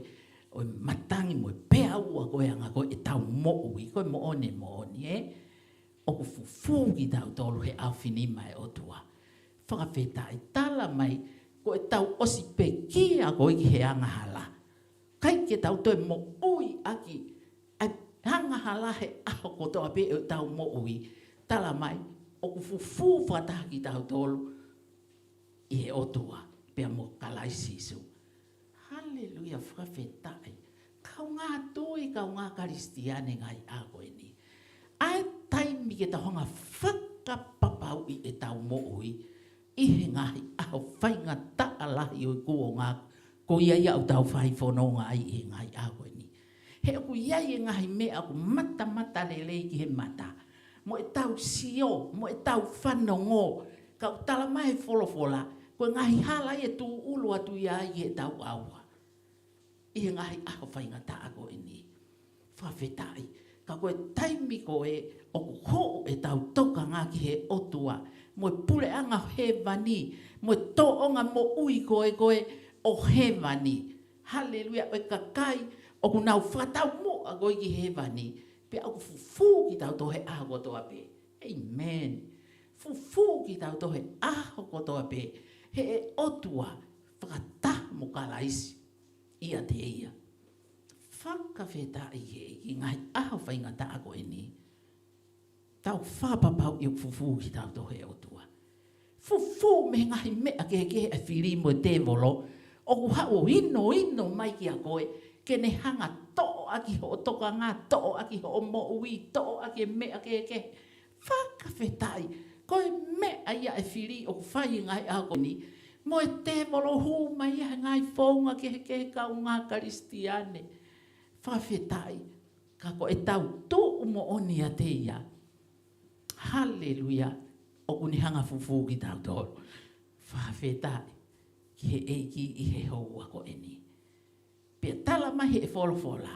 ʻo e matangi mo e peaua ko ē ʻa e anga ko ē ʻetau moʻui, ko e moʻoni, moʻoni, ē? ʻOku fufū kitautolu he ʻaofinima ʻo e ʻOtua. Fakafetaʻi, tala mai, ko ʻetau ʻosi pekia ko ē ki he angahala. ʻIkai ke tau toe moʻui ʻaki ʻa e angahala he ʻaho kotoa pē ʻo ʻetau moʻui. Tala mai, ʻoku fufū fakataha kitautolu ʻi he ʻOtua, pea mo Kalaisi Sīsū. Haleluia, fakafetaʻi. Kaungā tui, kaungā Kalisitiane ngaahi ʻaho ko eni. ʻA e taimi ke tau hanga fakapapauʻi ʻetau moʻui, ʻi he ngaahi ʻaho faingataʻa lahi ʻo e kuonga, ko ia ia ʻoku tau fai fononga ai ʻi he ngaahi ʻaho ko eni. He ʻoku ʻi ai e ngaahi meʻa ʻoku matamatalelei ki he mata. Mo ʻetau sio, mo ʻetau fanongo, ka ʻoku tala mai he folofola, ko e ngaahi hala ia ʻe tūʻulu atu ia ai ʻetau ʻauha. ʻI he ngaahi ʻaho faingataʻa ko eni. Fakafetaʻi. Ka ko e taimi ko ē ʻoku huʻu ʻetau tokanga ki he ʻOtua, mo e puleʻanga hēvani, mo e tōʻonga moʻui ko ē ko ē ʻo hēvani. Haleluia, ʻo e kakai ʻoku nau fakataumuʻa ko ē ki hēvani, pea ʻoku fufū kitautolu he ʻaho kotoa pē. ʻĒmeni. Fufū kitautolu he ʻaho kotoa pē, he ʻe ʻOtua fakataha mo Kalaisi ʻiate ia. Fakafetaʻi he ʻEiki, ngaahi ʻaho faingataʻa ko eni. Tau fakapapauʻi ʻoku fufū kitautolu he ʻOtua. Fufū mei he ngaahi meʻa kehekehe ʻa e fili mo e tēvolo, ʻoku haʻu ʻo inoino mai kia koe, ke ne hanga toʻo ʻaki hoʻo tokanga, toʻo ʻaki hoʻo moʻui, toʻo ʻaki e meʻa kehekehe. Fakafetaʻi, ko e meʻa ia ʻa e fili ʻoku fai he ngaahi ʻaho ko eni. Mo e tēvolo hū mai ia he ngaahi founga kehekehe, kaungā Kalisitiane. Fakafetaʻi, ka ko ʻetau tuʻu moʻoni ʻiate ia. Haleluia, ʻoku ne hanga fufū kitautolu. Fakafetaʻi ki he ʻEiki ʻi he houa ko eni. Pea tala mai he folofola.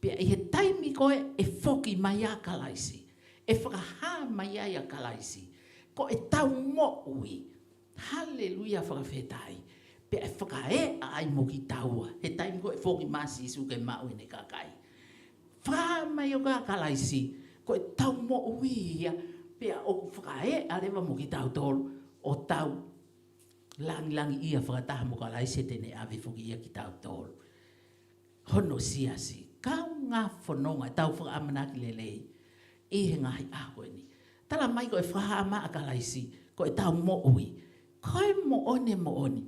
Pea ʻi he taimi ko ē ʻe foki mai ai ʻa Kalaisi, ʻe fakahā mai ai ʻa Kalaisi, ko ʻetau moʻui. Haleluia, fakafetaʻi. Pea ʻe fakaeʻa ai mo kitaua he taimi ko ē ʻe foki mai ai Sīsū ke maʻu ʻene kakai. Fakaʻamu mai ʻo ka Kalaisi, ko ʻetau moʻui ia, pea ʻoku fakaeʻa leva mo kitautolu ʻo tau langilangiʻia fakataha mo Kalaisi he te ne ʻave foki ia kitautolu. Hono siasi, kaungā fononga, ʻetau fakaʻamanaki lelei ʻi he ngaahi ʻaho ko eni. Tala mai ko e fakahā mai ʻa Kalaisi, ko ʻetau moʻui. Ko e moʻoni, moʻoni.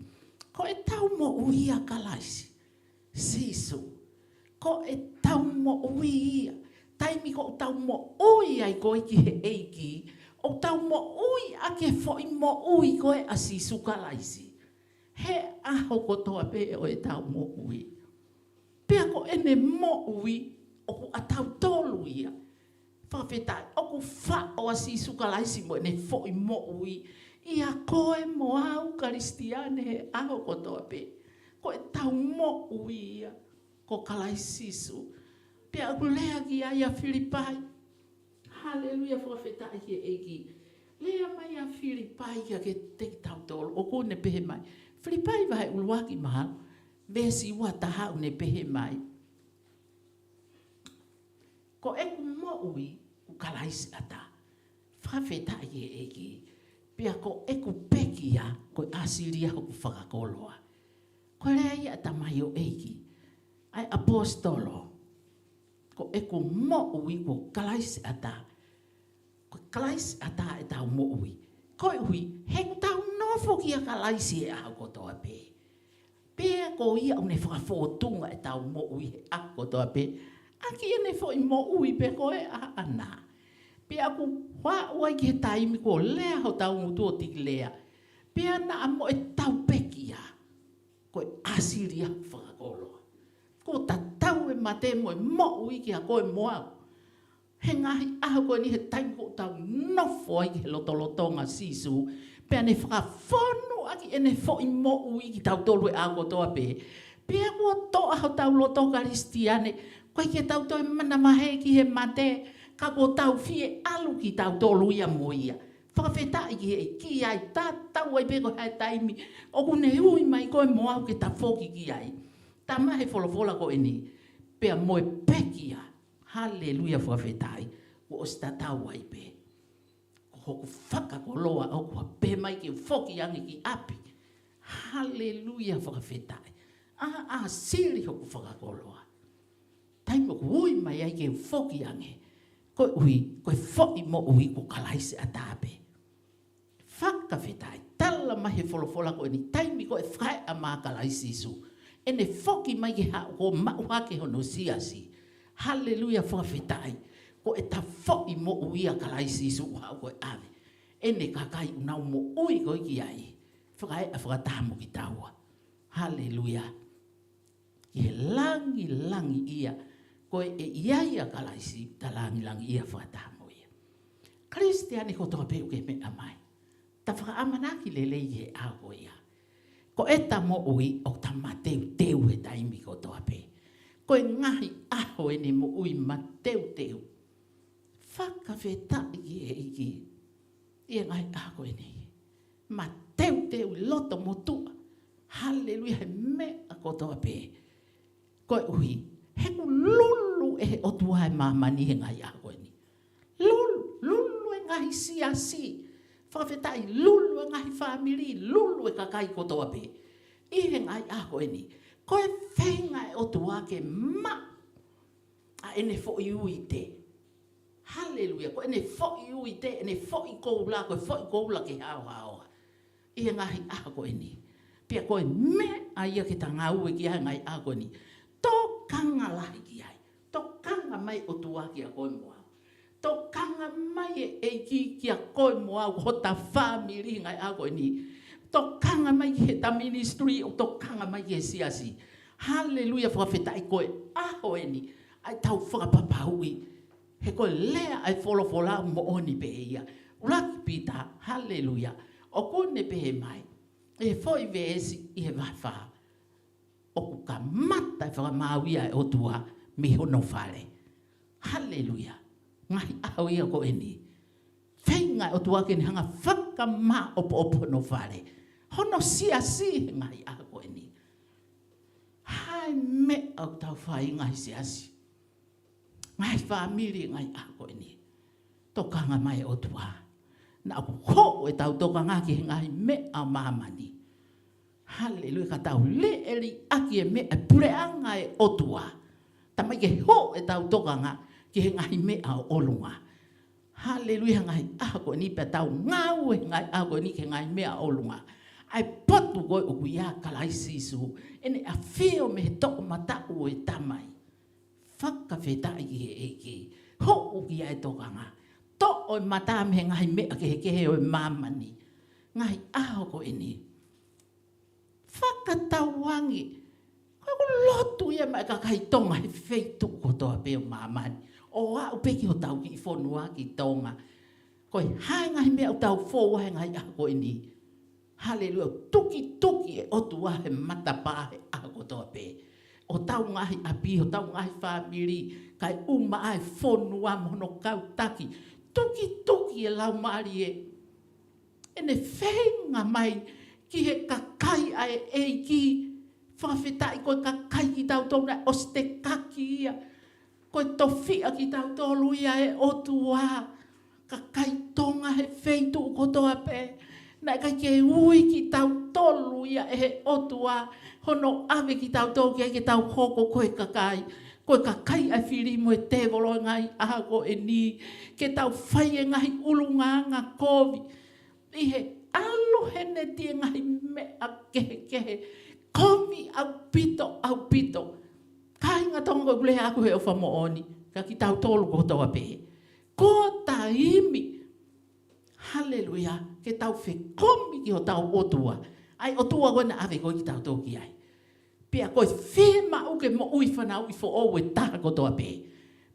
Ko ʻetau moʻui ʻa Kalaisi. Sīsū. Ko ʻetau moʻui ia. Taimi ʻoku tau moʻui ai ko ē ki he ʻEiki, ʻoku tau moʻui ʻaki e foʻi moʻui ko ē ʻa Sīsū Kalaisi he ʻaho kotoa pē ʻo ʻetau moʻui. Pea ko ʻene moʻui ʻoku ʻatautolu ia. Fakafetaʻi, ʻoku faʻo ʻa Sīsū Kalaisi mo ʻene foʻi moʻui ʻia koe mo au Kalisitiane he ʻaho kotoa pē. Ko ʻetau moʻui ia ko Kalaisi Sīsū. Pea ʻoku lea ki ai ʻa Filipai. Haleluia, fakafetaʻi ki he ʻEiki. Lea mai ʻa Filipai kiate kitautolu, ʻoku ne pehē mai. Filipai vahe ʻuluaki mahalo, veesi ua taha ʻoku ne pehē mai. Ko ʻeku moʻui ko Kalaisi ʻataʻatā. Fakafetaʻi ki he ʻEiki. Pea ko ʻeku pekia ko e ʻāsili ia hoku fakakoloa. Ko e lea ia ʻa e tamaioʻeiki, ʻa e ʻaposetolo. Ko ʻeku moʻui ko Kalaisi ʻataʻatā. Ko Kalaisi ʻataʻatā ʻetau moʻui. Koeʻuhi, he ʻoku tau nofo kia Kalaisi he ʻaho kotoa pē. Pea ko ia ʻoku ne fakafōtunga ʻetau moʻui he ʻaho kotoa pē ʻaki ʻene foʻi moʻui pē ko ē ʻaʻana. Pea ʻoku faʻo ai ki he taimi kuo lea hotau ngutu ʻo tiki lea. Pea naʻa mo ʻetau pekia ko e ʻāsili ia hoku fakakoloa. Kuo tatau e mate mo e moʻui kia koe mo au. He ngaahi ʻaho ko eni he taimi ʻoku tau nofo ai ki he lotolotonga ʻo Sīsū, pea ne fakafonu ʻaki ʻene foʻi moʻui kitautolu he ʻaho kotoa pē. Pea kuo toʻa hotau loto Kalisitiane, ʻoku ʻikai ke tau toe manavahē ki he mate, ka kuo tau fie ʻalu kitautolu ia mo ia. Fakafetaʻi ki he ʻEiki, ʻa ia tatau ai pē ko e hā e taimi ʻoku ne ui mai koe mo au ke tafoki ki ai. Tala mai he folofola ko eni, pea mo e pekia. Haleluia, fakafetaʻi. Kuo ʻosi tatau ai pē. Ko hoku fakakoloa ʻoku pehē mai ke foki ange ki ʻapi. Haleluia, fakafetaʻi. ʻA, ʻāsili hoku fakakoloa. Taimi ʻoku ui mai ai ke foki ange. Koeʻuhi, ko e foʻi moʻui ko Kalaisi ʻataʻatā pē. Fakafetaʻi, tala mai he folofola ko eni taimi ko ē ʻe fakaeʻa mai ʻa Kalaisi Sīsū. ʻEne foki mai ke haʻu ʻo maʻu hake hono siasi. Haleluia, fakafetaʻi. Ko ʻeta foʻi moʻui ʻa Kalaisi Sīsū ʻoku haʻu ko ē ʻave ʻene kakai ʻoku nau moʻui ko ē ki ai. Fakaeʻa fakataha mo kitaua. Haleluia. Ki he langilangiʻia, ko e ʻi ai ʻa Kalaisi, ta langilangiʻia fakataha mo ia. Kalisitiane kotoa pē ʻoku ke meʻa mai. Ta fakaʻamanaki lelei he ʻaho ko ia. Ko ʻeta moʻui ʻoku ta mateuteu he taimi kotoa pē. Ko e ngaahi ʻaho ʻene moʻui mateuteu. Fakafetaʻi ki he ʻEiki. ʻI he ngaahi ʻaho ko eni. Mateuteu ʻi loto motuʻa. Haleluia, he meʻa kotoa pē. Koeʻuhi, he ʻoku lulu ʻe he ʻOtua e māmani he ngaahi ʻaho ko eni. Lulu, lulu e ngaahi siasi. Fakafetaʻi, lulu e ngaahi fāmili, lulu e kakai kotoa pē. ʻI he ngaahi ʻaho ko eni. Ko e feinga e ʻOtua ke maʻu ʻa ʻene foʻi uite. Haleluia. Ko ʻene foʻi uite, ʻene foʻi koula, ko e foʻi koula ke haohaoa. ʻI he ngaahi ʻaho ko eni. Pea ko e meʻa ia ke ta ngāue ki ai he ngaahi ʻaho ko eni. Tokanga lahi ki ai. Tokanga mai ʻOtua kia koe mo au. Tokanga mai e ʻEiki kia koe mo au, hota fāmili he ngaahi ʻaho ko eni. Tokanga mai ki heʻeta ministry, ʻo tokanga mai ki he siasi. Haleluia, fakafetaʻi ko e ʻaho eni. ʻA ia tau fakapapauʻi. He ko e lea ʻa e folofola moʻoni pē ia. ʻUluaki Pita, haleluia. ʻOku ne pehē mai. ʻI he foʻi veesi ʻi he vahe fā. ʻOku kamata e fakamāuʻi ʻa e ʻOtua mei hono fale. Haleluia. Ngaahi ʻaho ia ko eni. Feinga e ʻOtua ke ne hanga fakamaʻopoʻopo hono fale. hono siasi he ngaahi ʻaho ko eni. Hā e meʻa ʻoku tau fai ngaahi siasi, ngaahi fāmili he ngaahi ʻaho ko eni? Tokanga mai ʻOtua. Naʻa ʻoku hoʻo ʻetau tokanga ki he ngaahi meʻa ʻo māmani. Haleluia, ka tau leʻe liʻaki e meʻa e puleʻanga e ʻOtua. Talamai ke hoʻo ʻetau tokanga ki he ngaahi meʻa ʻo ʻolunga. Haleluia, ngaahi ʻaho ko eni pea tau ngāue he ngaahi ʻaho ko eni ki he ngaahi meʻa ʻo ʻolunga. ʻA e potu ko ē ʻoku ʻia Kalaisi Sīsū, ʻene ʻafio mei he toʻomataʻu ʻo e Tamai. Fakafetaʻi ki he ʻEiki. Hoʻo ki ai e tokanga. Toʻo e mata mei he ngaahi meʻa kehekehe ʻo e māmani. Ngaahi ʻaho ko eni, fakatauange, ko e lotu ia maʻa e kakai Tonga he feituʻu kotoa pē ʻo māmani. ʻO aʻu pē ki hotau kiʻi fonua ki Tonga. Ko e hā e ngaahi meʻa ʻoku tau fou ai he ngaahi ʻaho ko eni? Haleluia, tukituki e ʻOtua he matapā he ʻaho kotoa pē. ʻO hotau ngaahi ʻapi, hotau ngaahi fāmili, kae ʻumaʻā e fonua mo hono kau taki. Tukituki e Laumālie ʻene feinga mai ki he kakai ʻa e ʻEiki. Fakafetaʻi, ko e kakai kitautolu naʻe ʻosi tekaki ia. Ko e tofiʻa kitautolu ia ʻe he ʻOtua. Kakai Tonga he feituʻu kotoa pē. Naʻe ʻikai ke ui kitautolu ia ʻe he ʻOtua hono ʻave kitautolu ki ai ke tau hoko ko e kakai, ko e kakai ʻa e fili mo e tēvolo he ngaahi ʻaho ko eni. Ke tau fai e ngaahi ʻulungaanga kovi. ʻI he ʻalu heni e ngaahi meʻa kehekehe. Kovi ʻaupito, ʻaupito. Kāinga Tonga, ko e lea ʻaku he ʻofa moʻoni kia kitautolu kotoa pē. Ko e taimi, haleluia, ke tau fekumi ki hotau ʻOtua. ʻA e ʻOtua ko ē naʻe ʻave ko ē kitautolu ki ai. Pea ko e fiemaʻu ke moʻui fanauʻi foʻou e taha kotoa pē.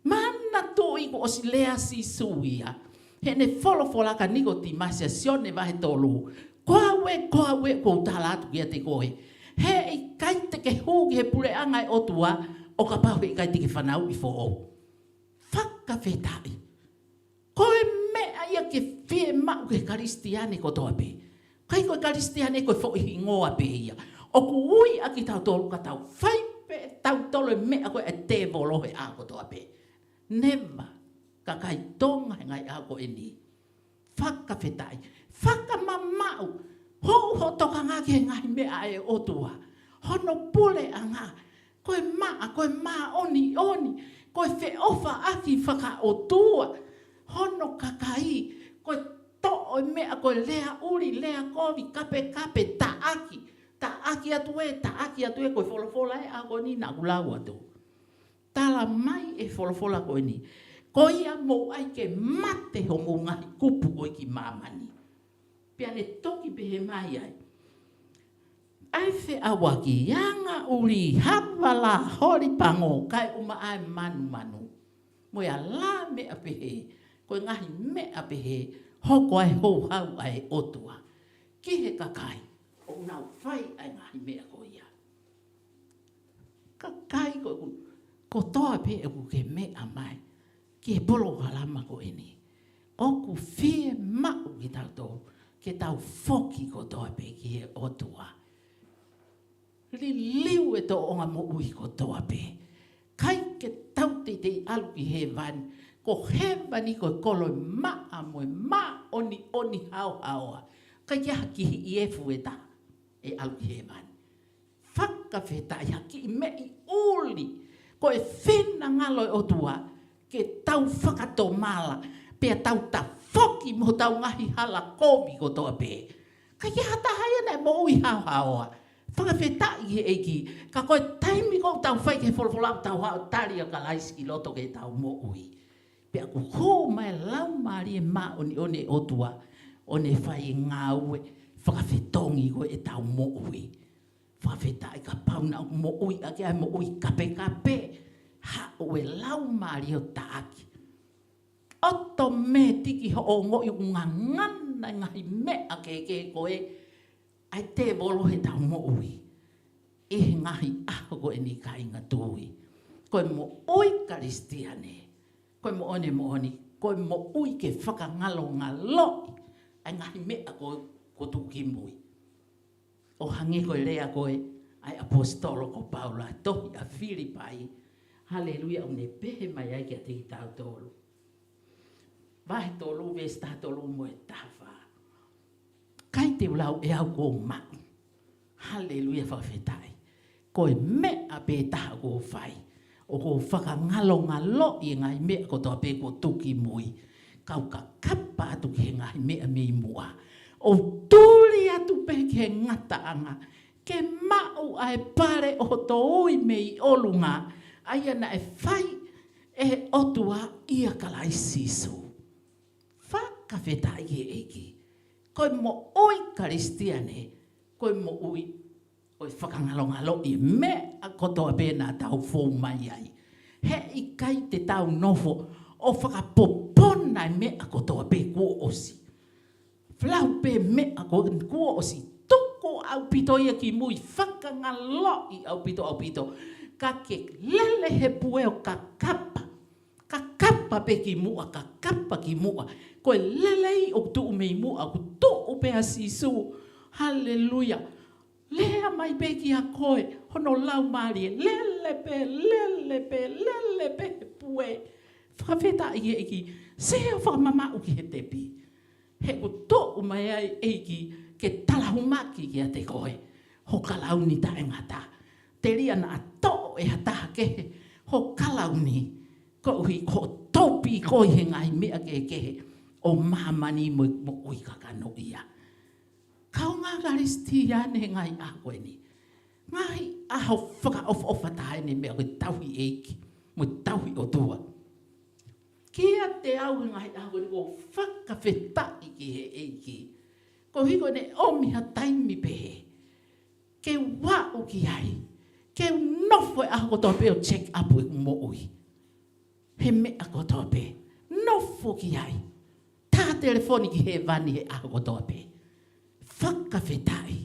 Manatuʻi kuo ʻosi lea Sīsū ia heʻene folofola kia Nikotīmasi ʻia Sione vahe tolu. Ko au ē, ko au ē, ʻoku ou tala atu kiate koe, he ʻikai te ke hū ki he puleʻanga e ʻOtua ʻo kapau he ʻikai te ke fanauʻi foʻou. Fakafetaʻi. Ko e meʻa ia ke fiemaʻu ki he Kalisitiane kotoa pē. ʻIkai ko e Kalisitiane ko e foʻi hingoa pē ia. ʻOku ui ʻa kitautolu ka tau fai pē ʻe tautolu e meʻa ko ē ʻa e tēvolo he ʻaho kotoa pē. Never, kakai Tonga he ngaahi ʻaho ko eni. Fakafetaʻi. Fakamamaʻu. Hoʻo tokanga ki he ngaahi meʻa ʻa e ʻOtua. Hono puleʻanga. Ko e maʻa, ko e māʻoniʻoni, ko e feʻofaʻaki fakaʻotua hono kakai, ko e toʻo e meʻa, ko e lea ʻuli, lea kovi, kapekape, taʻaki, taʻaki atu ē, taʻaki atu ē, ko e folofola ē ʻa ko eni naʻa ku lau atu. Talamai ʻe he folofola ko eni, ko ia mou ʻai ke mate homou ngaahi kupu ko ē ki māmani. Pea ne toki pehē mai ai, ʻa e feʻauaki, angaʻuli, havala, holi pango, kae ʻumaʻā e manumanu, mo e alā meʻa pehē, ko e ngaahi meʻa pehē, hoko ai e houhau ʻa e ʻOtua ki he kakai ʻoku nau fai ʻa e ngaahi meʻa ko ia. Kakai ko ē ʻoku, kotoa pē ʻoku ke meʻa mai ki he polokalama ko eni, ʻoku fiemaʻu kitautolu ke tau foki kotoa pē ki he ʻOtua. Liliu e tōʻonga moʻui kotoa pē. ʻIkai ke tau teitei ʻalu ki hēvani. Ko hēvani ko e kolo e maʻa mo e māʻoniʻoni haohaoa. ʻIkai ke ʻi ai ha kiʻi efu ʻe taha ʻe ʻalu ki hēvani. Fakafetaʻi, ha kiʻi meʻi ʻuli. Ko e finangalo e ʻOtua ke tau fakatomala, pea tau tafoki mei hotau ngaahi hala kovi kotoa pē. ʻIkai ke ʻi ai ha taha ia naʻe moʻui haohaoa. Fakafetaʻi ki he ʻEiki. Ka ko e taimi ko ē ʻoku tau fai ki he folofola, ʻoku tau haʻu ʻo tali ʻa Kalaisi ki loto ki heʻetau moʻui. Pea ʻoku hū mai e Laumālie Māʻoniʻoni e ʻOtua ʻo ne fai e ngāue fakafetongi ko ē ʻetau moʻui. Fakafetaʻi, kapau naʻa ku moʻui ʻaki ʻa e moʻui kapekape, haʻu e Laumālie ʻo taʻaki. ʻOtomētiki hoʻo ongoʻi ʻoku ngangana e ngaahi meʻa kehekehe ko ē ʻa e tēvolo heʻetau moʻui. ʻI he ngaahi ʻaho ko eni, kāinga tui, ko e moʻui Kalisitiane, ko e moʻoni, moʻoni, ko e moʻui ke fakangalongaloʻi ʻa e ngaahi meʻa ko ē kuo tuʻu ki mui. ʻO hangē ko e lea ko ē ʻa e ʻaposetolo ko Paula, tohi ʻa Filipai. Haleluia, ʻoku ne pehē mai ai kiate kitautolu. Vahe tolu, veesi taha tolu mo e taha fā. ʻIkai te u lau ʻe au kuo u maʻu. Haleluia, fakafetaʻi. Ko e meʻa pē taha ʻoku ou fai, ʻoku ou fakangalongaloʻi e ngaahi meʻa kotoa pē kuo tuku ki mui, kau kakapa atu ki he ngaahi meʻa mei muʻa, ʻo tuli atu pē ki he ngataʻanga, ke maʻu ʻa e pale ʻo hoto ui mei ʻolunga, ʻa ia naʻe fai ʻe he ʻOtua ʻia Kalaisi Sīsū. Fakafetaʻi ki he ʻEiki. Ko e moʻui Kalisitiane, ko e moʻui ʻo e fakangalongaloʻi e meʻa kotoa pē naʻa tau fou mai ai. Heʻikai te tau nofo ʻo fakapopona e meʻa kotoa pē kuo ʻosi. Flau pē meʻa ko ē kuo ʻosi. Tuku ʻaupito ia ki mui, fakangaloʻi ʻaupito, ʻaupito. Ka ke lele he pue ʻo kakapa. Kakapa pē ki muʻa, kakapa ki muʻa. Ko e lelei ʻoku tuʻu mei muʻa, ʻoku tuʻu pē ʻa Sīsū. Haleluia. Lea mai pē kiate koe hono Laumālie, lele pē, lele pē, lele pē he pue. Fakafetaʻi ki he ʻEiki, sio fakamamaʻu ki he tepi. He ʻoku tuʻu mai ai e ʻEiki ke talahumaki kiate koe ho kalauni taʻengata. Telia naʻa toʻo ʻe ha taha kehe ho kalauni, koeʻuhi ko e topi koe he ngaahi meʻa kehekehe ʻo māmani mo e moʻui kakano ia. Kaungā Kalisitiane he ngaahi ʻaho ko eni. Ngaahi ʻaho fakaʻofoʻofa taha eni meʻa ko e tauhi ʻEiki mo e tauhi ʻOtua. Kiate au he ngaahi ʻaho ko eni ʻoku ou fakafetaʻi ki he ʻEiki. Koeʻuhi ko ʻene ʻomi ha taimi pehē ke u aʻu ki ai, ke u nofo e ʻaho kotoa pē ʻo check up ʻeku moʻui. He meʻa kotoa pē, nofo ki ai. Tā telefoni ki hēvani he ʻaho kotoa pē. Fakafetaʻi.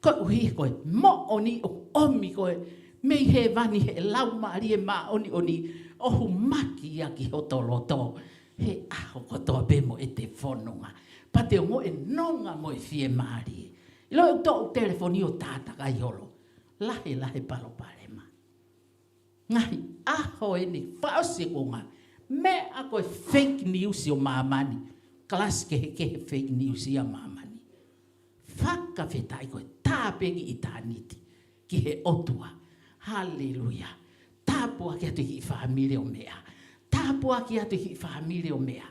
Koeʻuhi ko e moʻoni ʻoku ʻomi koe mei hēvani he Laumālie Māʻoniʻoni ʻo humaki ia ki hoto loto he ʻaho kotoa pē mo ʻete fononga. Pea te u ongoʻi e nonga mo e fiemālie. ʻIlo ʻeku toʻo telefoni ʻo tātakai holo. Lahi, lahi palopalema. Ngaahi ʻaho eni fakaʻosi e kuonga. Meʻa ko e fake news ʻo māmani. Kalasi kehekehe fake news ia māmani. Fakafetaʻi ko e tā pē ki ʻitāniti, ki he ʻOtua. Haleluia. Tāpuaki atu ki he fāmili ʻo meʻa. Tāpuaki atu ki he fāmili ʻo meʻa.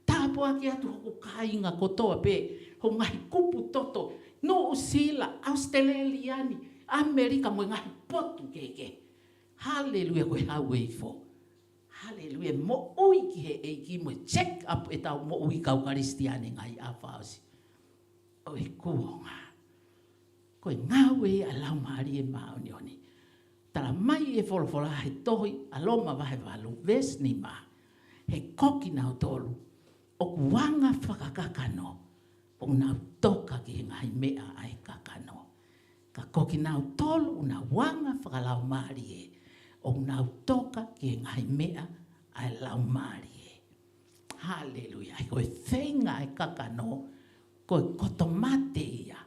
Tāpuaki atu hoku kāinga kotoa pē, ho ngaahi kupu toto, Nuʻusila, ʻAositelēlia ni, ʻAmelika mo e ngaahi potu kehekehe. Haleluia, ko e hau e ifo. Haleluia, moʻui ki he ʻEiki mo e check up ʻetau moʻui kau Kalisitiane ngaahi ʻaho fakaʻosi ʻo e kuonga. Ko e ngāue ia ʻa e Laumālie Māʻoniʻoni. Tala mai e folofola he tohi ʻa Loma vahe valu, veesi nima. He ko kinautolu ʻoku anga fakakakano, ʻoku nau toka ki he ngaahi meʻa ʻa e kakano. Ka ko kinautolu ʻoku nau anga fakalaumālie, ʻoku nau toka ki he ngaahi meʻa ʻa e Laumālie. Haleluia. He ko e feinga ʻa e kakano, ko e koto mate ia.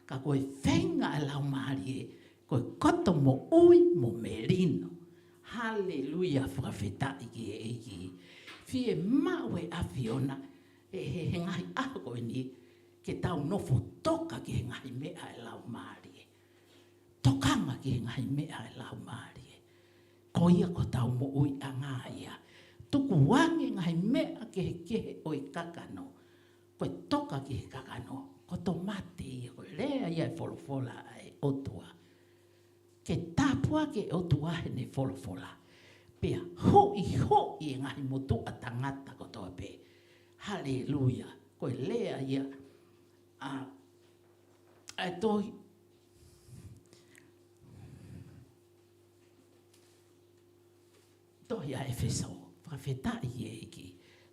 Ka ko e feinga ʻa e Laumālie, ko e koto moʻui mo melino. Haleluia, fakafetaʻi ki he ʻEiki. Fiemaʻu ʻe he ʻAfiona, he, he, he ngaahi ʻaho ko eni, ke tau nofo toka ki he ngaahi meʻa ʻa e Laumālie. Tokanga ki he ngaahi meʻa ʻa e Laumālie. Ko ia ko hotau moʻuiʻanga ia. Tukuange ngaahi meʻa kehekehe ʻo e kakano. Ko e toka ki he kakano, koto mate ia, ko e lea ia ʻa e folofola ʻa e ʻOtua. Ke tāpuaki ʻe he ʻOtua heʻene folofola. Pea huʻihuʻi e ngaahi motuʻa tangata kotoa pē. Haleluia. Ko e lea ia ʻa, ʻa e tohi, tohi ʻa ʻEfesō. Fakafetaʻi ki he ʻEiki.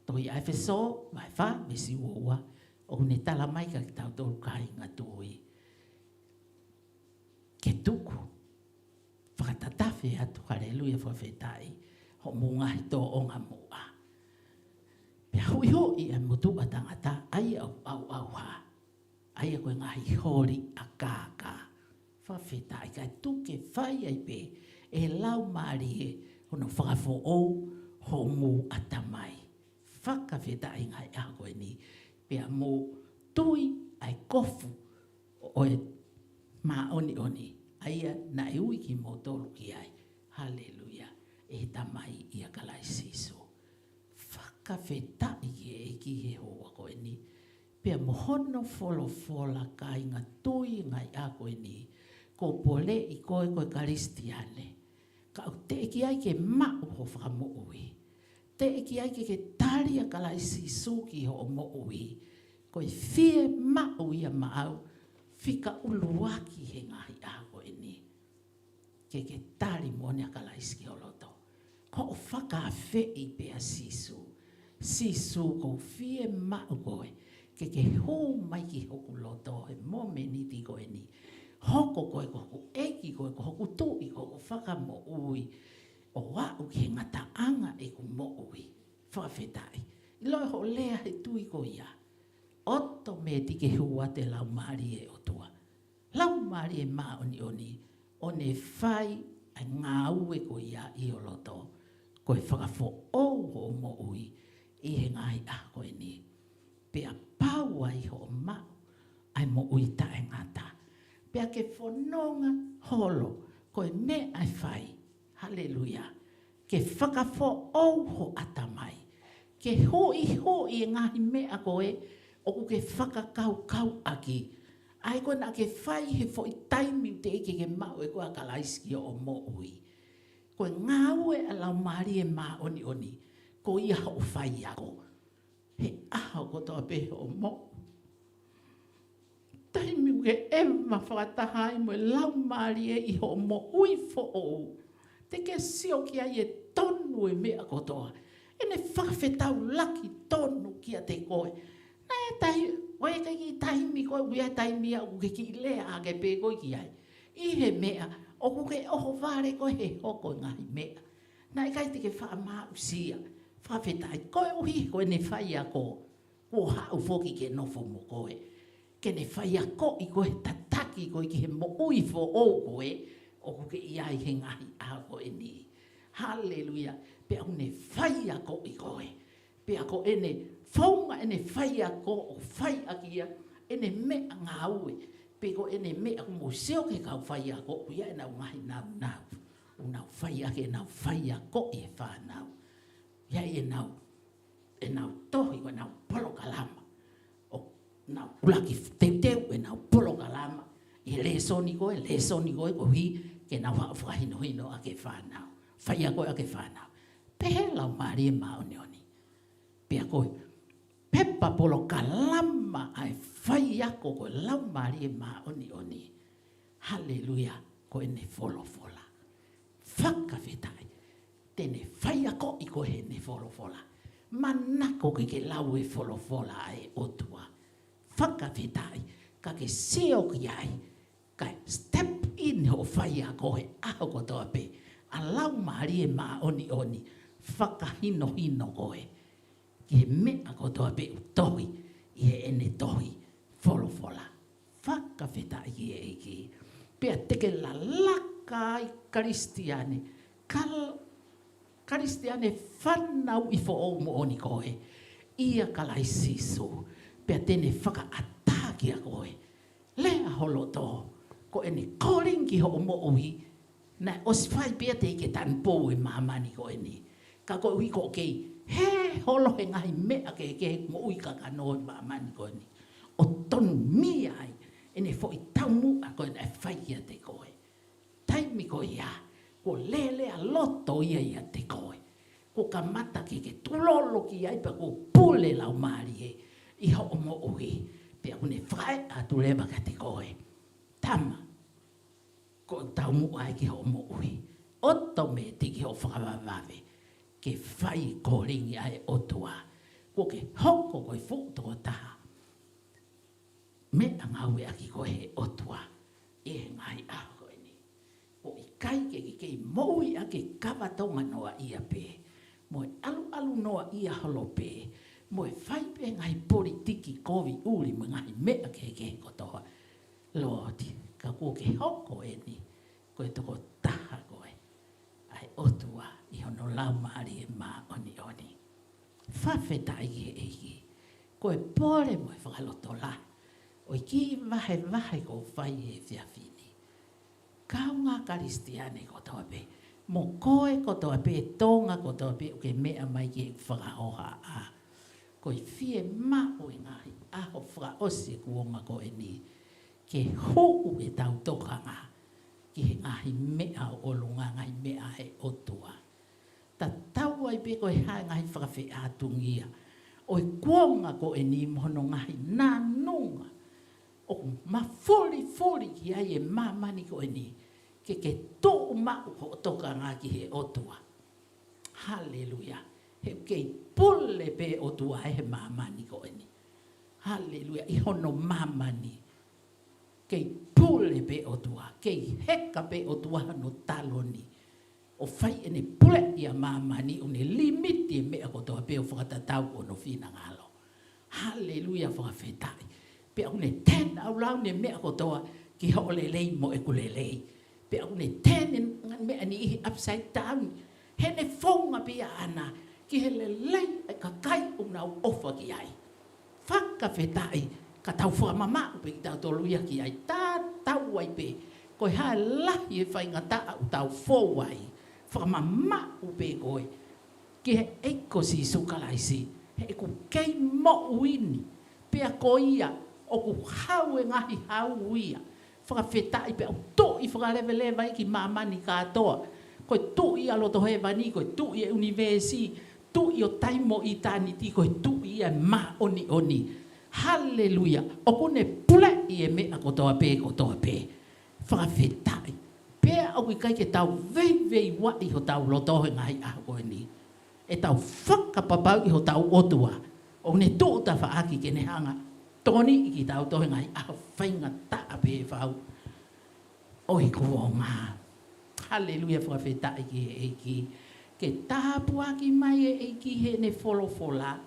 Tohi ʻa ʻEfesō, vahe fā, veesi uaua. ʻOku ne tala mai kiate kitautolu kāinga tui. Ke tuku. Fakatatafe atu, haleluia, fakafetaʻi. Hoʻomou ngaahi tōʻonga muʻa. Pea huʻihuʻi e motuʻa tangata, ʻa ia ʻoku ʻauʻauha. ʻA ia ko e ngaahi holi ʻa e kākā. Fakafetaʻi, kae tuku ke fai ai pē ʻe he Laumālie hono fakafoʻou homou ʻatamai. Fakafetaʻi ngaahi ʻaho ko eni. Pea mou tui ʻa e kofu ʻo e māʻoniʻoni, ʻa ia naʻe ui kimoutolu ki ai. Haleluia. ʻE he Tamai ʻia Kalaisi Sīsū. Fakafetaʻi ki he ʻEiki he houa ko eni. Pea mo hono folofola, kāinga, tui ngaahi ʻaho ko eni. Ko e poleʻi koe ko e Kalisitiane. Ka ʻoku teʻeki ai ke maʻu ho fakamoʻui. Teʻeki ai ke ke tali ʻa Kalaisi Sīsū ki hoʻo moʻui. Ko e fiemaʻu ia maʻau fika ʻuluaki he ngaahi ʻaho ko eni. Ke ke tali moʻoni ʻa Kalaisi ki ho loto. Ko hoʻo fakaafeʻi pē ʻa Sīsū. Sīsū, ʻoku ou fiemaʻu koe ke ke hū mai ki hoku loto he momeniti ko eni. Hoko koe ko hoku ʻEiki, koe ko hoku Tuʻi, ko hoku Fakamoʻui, ʻo aʻu ki he ngataʻanga ʻeku moʻui. Fakafetaʻi. ʻIloʻi hoʻo lea he tui ko ia, ʻotomētiki hū atu e Laumālie ʻo e ʻOtua. Laumālie Māʻoniʻoni, ʻo ne fai ʻa e ngāue ko ia ʻi ho loto. Ko e fakafoʻou hoʻo moʻui ʻi he ngaahi ʻaho ko eni. Pea pau ai hoʻo maʻu ʻa e moʻui taʻengata. Pea ke fononga holo, ko e meʻa ʻe fai. Haleluia. Ke fakafoʻou ho ʻatamai. Ke huʻihuʻi e ngaahi meʻa ko ē ʻoku ke fakakaukauʻaki. ʻA ia ko ē naʻa ke fai he foʻi taimi ʻoku teʻeki ke ke maʻu ʻe koe ʻa Kalaisi ki hoʻo moʻui. Ko e ngāue ʻa e Laumālie Māʻoniʻoni, ko ia hoʻo faiako he ʻaho kotoa pē hoʻo moʻui. Taimi ʻoku ke ʻeva fakataha ai mo e Laumālie ʻi hoʻo moʻui foʻou, te ke sio ki ai ʻe tonu e meʻa kotoa. ʻEne fakafetaulaki tonu kiate koe. Naʻe tahi, ʻoku ʻikai ke taimi ko ē, ʻoku ʻi ai e taimi ia ʻoku ke kiʻi lea hake pē koe ki ai ʻi he meʻa, ʻoku ke ʻohovale koe he hoko e ngaahi meʻa. Naʻe ʻikai te ke faʻa maʻusia. Fakafetaʻi, koeʻuhi ko ʻene faiako kuo haʻu foki ke nofo mo koe, ke ne faiakoʻi koe, tataki koe ki he moʻui foʻou ko ē ʻoku ke ʻi ai he ngaahi ʻaho ko eni. Haleluia. Pea ʻoku ne faiakoʻi koe. Pea ko ʻene founga ʻene faiako ʻoku fai ʻaki ia ʻene meʻangāue. Pe ko ʻene meʻa, ʻoku mou sio ki he kau faiako, ʻoku ʻi ai ʻenau ngaahi naunau ʻoku nau fai ʻaki ʻenau faiakoʻi e fānau. ʻI ai ʻenau, ʻenau tohi, ko ʻenau polokalama. ʻOku nau ʻuluaki teuteu ʻenau polokalama ʻi he lēsoni ko ē, lēsoni ko ē, koeʻuhi ke nau haʻu fakahinohino ʻaki e fānau, faiako ʻaki e fānau. Pehē Laumālie Māʻoniʻoni. Pea ko e pepa polokalama ʻa e faiako ko e Laumālie Māʻoniʻoni. Haleluia, ko ʻene folofola. Fakafetaʻi. Te ne faiakoʻi koe heʻene folofola. Manako ke ke lau e folofola ʻa e ʻOtua. Fakafetaʻi. Ka ke sio ki ai, kae step in hoʻo faiako he ʻaho kotoa pē. ʻA e Laumālie Māʻoniʻoni fakahinohino koe ki he meʻa kotoa pē ʻoku tohi ʻi heʻene tohi folofola. Fakafetaʻi ki he ʻEiki. Pea te ke lalaka ai Kalisitiane, Kal-, Kalisitiane fanauʻi foʻou moʻoni koe ʻia Kalaisi Sīsū. Pea te ne fakaʻatā kiate koe, lea ho loto, ko ʻene calling ki hoʻo moʻui, naʻe ʻosi fai pē ia teʻeki ke tanupou e māmani ko eni. Ka koeʻuhi ko e kei hē holo he ngaahi meʻa kehekehe, moʻui kakano he māmani ko eni, ʻo tanumia ai ʻene foʻi taumuʻa ko ē naʻe fai kiate koe. Taimi ko ia, kuo lele ʻa loto ia ʻiate koe. Kuo kamata ke ke tulolo ki ai pea kuo pule Laumālie ʻi hoʻo moʻui. Pea ʻoku ne fai atu leva kiate koe, tama, ko e taumuʻa ē ki hoʻo moʻui. ʻOtomētiki hoʻo fakavavevave ke fai e calling ʻa e ʻOtua. Kuo ke hoko ko e fuʻu tokotaha meʻangāueʻaki koe he ʻOtua ʻi he ngaahi ʻaho ko eni. ʻOku ʻikai ke ke kei moʻui ʻaki e kava Tonga noaʻia pē, mo e ʻaluʻalu noaʻia holo pē, mo e fai pē ngaahi politiki kovi ʻuli mo e ngaahi meʻa kehekehe kotoa. Lord, Ka kuo ke hoko eni ko e tokotaha koe ʻa e ʻOtua ʻi hono Laumālie Māʻoniʻoni. Fakafetaʻi ki he ʻEiki. Ko e pole mo e fakalotolahi ʻo e kiʻi vahevahe kuo fai he efiafi ni. Kāinga Kalisitiane kotoa pē, mo koe kotoa pē, Tonga kotoa pē, ʻoku ke meʻa mai ki he fakahohaʻa. Ko e fiemaʻu ʻi he ngaahi ʻaho fakaʻosi e kuonga ko eni, ke hū ʻetau tokanga ki he ngaahi meʻa ʻo ʻolunga, ngaahi meʻa ʻa e ʻOtua. Tatau ai pē ko e hā e ngaahi fakafeʻātungia ʻo e kuonga ko eni mo hono ngaahi nanunga ʻoku mafulifuli ki ai e māmani ko eni, ke ke tuʻu maʻu hoʻo tokanga ki he ʻOtua. Haleluia. He ʻoku kei pule pē ʻOtua he māmani ko eni. Haleluia. ʻI hono māmani. Kei pule pē ʻOtua. Kei heka pē ʻOtua hono taloni ʻo fai ʻene puleʻi ʻa māmani, ʻo ne limiti e meʻa kotoa pē ʻo fakatatau ki hono finangalo. Haleluia, fakafetaʻi. Pea ʻoku ne tēnaulau ʻene meʻa kotoa ki hoʻo lelei mo ʻeku lelei. Pea ʻoku ne tēnau meʻa ni ʻi he upside down. He ne founga pē ʻaʻana ki he lelei ʻa e kakai ʻoku nau ʻofa ki ai. Fakafetaʻi, ka tau fakamamaʻu pē kitautolu ia ki ai, tatau ai pē ko e hā e lahi e faingataʻa ʻoku tau fou ai, fakamamaʻu pē koe ki he ʻEiki ko Sīsū Kalaisi, he ʻoku kei moʻui ni, pea ko ia ʻoku hau e ngaahi hau ia. Fakafetaʻi, pea ʻoku tuʻi fakaleveleva ia ki māmani kātoa. Ko e tuʻi ʻa loto hēvani, ko e tuʻi e ʻunivēsi, tuʻi ʻo taimi mo ʻitāniti, ko e tuʻi ia ʻo e māʻoniʻoni. Haleluia. ʻOku ne puleʻi e meʻa kotoa pē, kotoa pē. Fakafetaʻi. Pea ʻoku ʻikai ke tau veiveiuaʻi hotau loto he ngaahi ʻaho ko eni. ʻEtau fakapapauʻi hotau ʻOtua ʻoku ne tuʻu tafaʻaki ke ne hanga ʻo tokoniʻi kitautolu he ngaahi ʻaho faingataʻa pē fau ʻo e kuonga. Haleluia, fakafetaʻi ki he ʻEiki. Ke tāpuaki mai e ʻEiki heʻene folofola,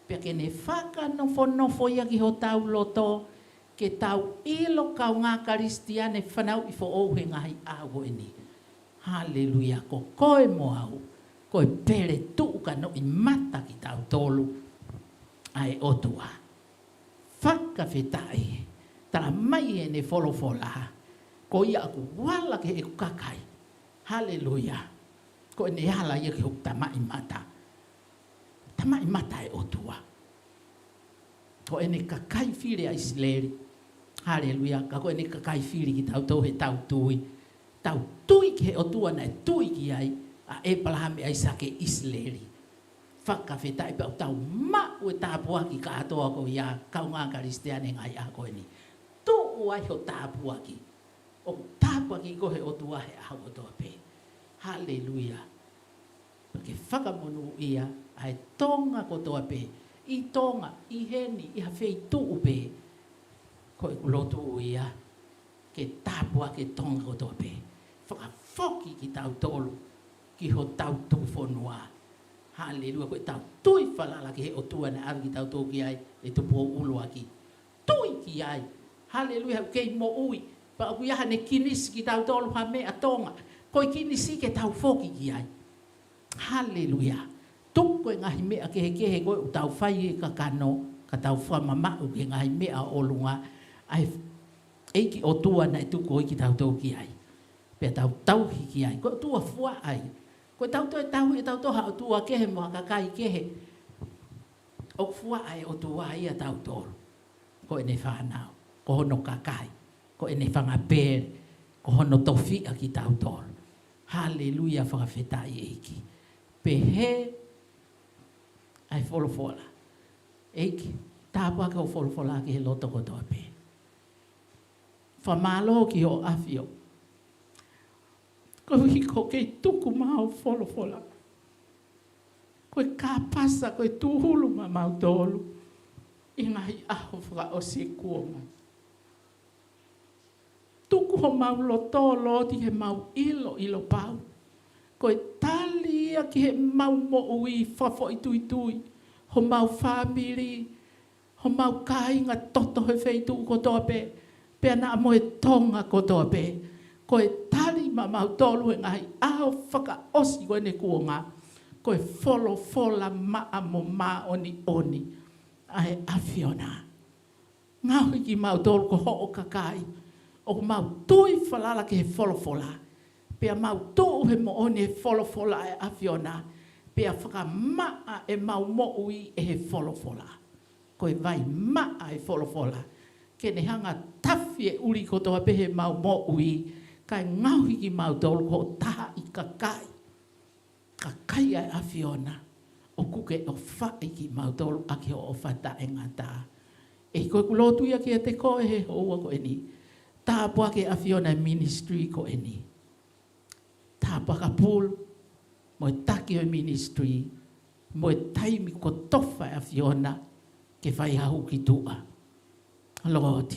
pea ke ne fakanofonofo ia ki hotau loto, ke tau ʻilo, kāinga Kalisitiane fanauʻi foʻou he ngaahi ʻaho ko eni. Haleluia, ko koe mo au, ko e pele tuʻu kanoʻimata kitautolu ʻa e ʻOtua. Fakafetaʻi, tala mai heʻene folofola, ko ia ʻoku ala ki heʻeku kakai. Haleluia. Ko ʻene ala ia ki hoku tamaʻimata. Tamaʻimata e ʻOtua. Ko ʻene kakai fili ʻa ʻIsileli. Haleluia. Ka ko ʻene kakai fili kitautolu he tau tui. Tau tui ki he ʻOtua naʻe tui ki ai ʻa ʻĒpalahame, ʻAisake, ʻIsileli. Fakafetaʻi, pea ʻoku tau maʻu e tāpuaki kātoa ko ia, kāinga Kalisitiane, ngaahi ʻaho ko eni. Tuʻu ai ho tāpuaki. ʻOku tāpuakiʻi koe he ʻOtua he ʻaho kotoa pē. Haleluia. Pea ke fakamonūʻia ʻa e Tonga kotoa pē. ʻI Tonga, ʻi heni, ʻi ha feituʻu pē. Ko ʻeku lotu ia, ke tāpuaki e Tonga kotoa pē. Fakafoki kitautolu ki hotau tufunga. Haleluia. Ko ʻetau tui falala ki he ʻOtua naʻe ʻave kitautolu ki ai, ʻe Tupou ʻUluaki. Tui ki ai. Haleluia. He ʻoku kei moʻui. Pea ʻoku ʻi ai haʻane kinisi kitautolu ha meʻa, Tonga. Ko e kinisi ke tau foki ki ai. Haleluia. Tuku e ngaahi meʻa kehekehe ko ē ʻoku tau fai he kakano, ka tau fakamamaʻu ki he ngaahi meʻa ʻo ʻolunga, ʻa e ʻEiki ʻOtua naʻe tuku ʻo ʻai kitautolu ki ai. Pea tau tauhi ki ai. Ko e ʻOtua fuaʻa ia. Ko ʻetau toe tauhi ʻe tautolu ha ʻotua kehe mo ha kakai kehe, ʻoku fuaʻa e ʻOtua ia ʻia tautolu. Ko ʻene fānau, ko hono kakai, ko ʻene fanga pele, ko hono tofiʻa kitautolu. Haleluia, fakafetaʻi ʻEiki. Pehē ʻa e folofola. ʻEiki, tāpuaki hoʻo folofola ki he loto kotoa pē. Fakamālō ki hoʻo ʻAfio. Koeʻuhi ko e kei tuku mai hoʻo folofola ko e kāpasa, ko e tūhulu maʻamautolu ʻi he ngaahi ʻaho fakaʻosi e kuonga. Tuku homau loto ʻo looti heʻemau ʻilo, ʻilo pau ko e tali ia ki heʻemau moʻui fakafoʻituitui, homau fāmili, homau kāinga toto he feituʻu kotoa pē. Pea naʻa mo e Tonga kotoa pē, ko e tali maʻamautolu he ngaahi ʻaho fakaʻosi ko eni ʻo e kuonga, ko e folofola maʻa mo māʻoniʻoni ʻa e ʻAfiona. Ngaohi kimautolu ko hoʻo kakai, ʻoku mau tui falala ki he folofola, pea mau tuʻu he moʻoni he folofola ʻa e ʻAfiona, pea fakamaʻa ʻemau moʻui ʻe he folofola. Ko e vai maʻa e folofola, ke ne hanga tafi e ʻuli kotoa pē heʻemau moʻui, kae ngaohi kimautolu ko hoʻo tahaʻi kakai, kakai ʻa e ʻAfiona, ʻoku ke ʻofaʻi kimautolu ʻaki hoʻo ʻofa taʻengata. ʻEiki, ko ʻeku lotu ia kiate koe he houa ko eni. Tāpuakiʻi ʻe he ʻAfiona e ministry ko eni. Tāpuakiʻi ʻa Pulu, mo e taki ʻo e ministry, mo e taimi kuo tofa ʻe he ʻAfiona ke fai ha hū ki tuʻa. Lord,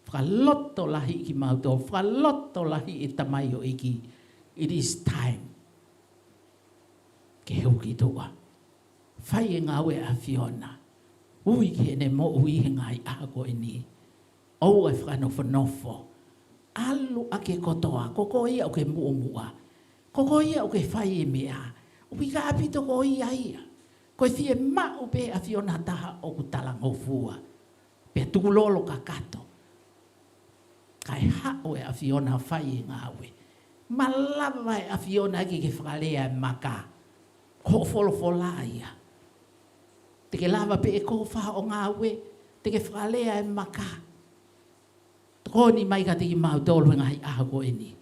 fakalotolahiʻi kimautolu, fakalotolahiʻi e tamaioʻeiki. It is time ke hū ki tuʻa. Fai e ngāue ʻa e ʻAfiona. Ui ki heʻene moʻui he ngaahi ʻaho ko eni. ʻOua ʻe fakanofonofo. ʻAlu ʻaki e kotoa, ko koe ia ʻoku ke muʻomuʻa. Ko koe ia ʻoku ke fai e meʻa. ʻOku ʻikai ʻaupito ko ia ia. Ko e fiemaʻu pē ʻa e ʻAfiona ha taha ʻoku talangofua, pea tukulolo kakato, kae haʻu e ʻAfiona ʻo fai e ngāue. Malava e ʻAfiona ke ke fakalea e maka. Ko hoʻo folofola ia. Te ke lava pē ʻe koe ʻo fai hoʻo ngāue, te ke fakalea e maka. Tokoni mai kiate kimautolu he ngaahi ʻaho ko eni,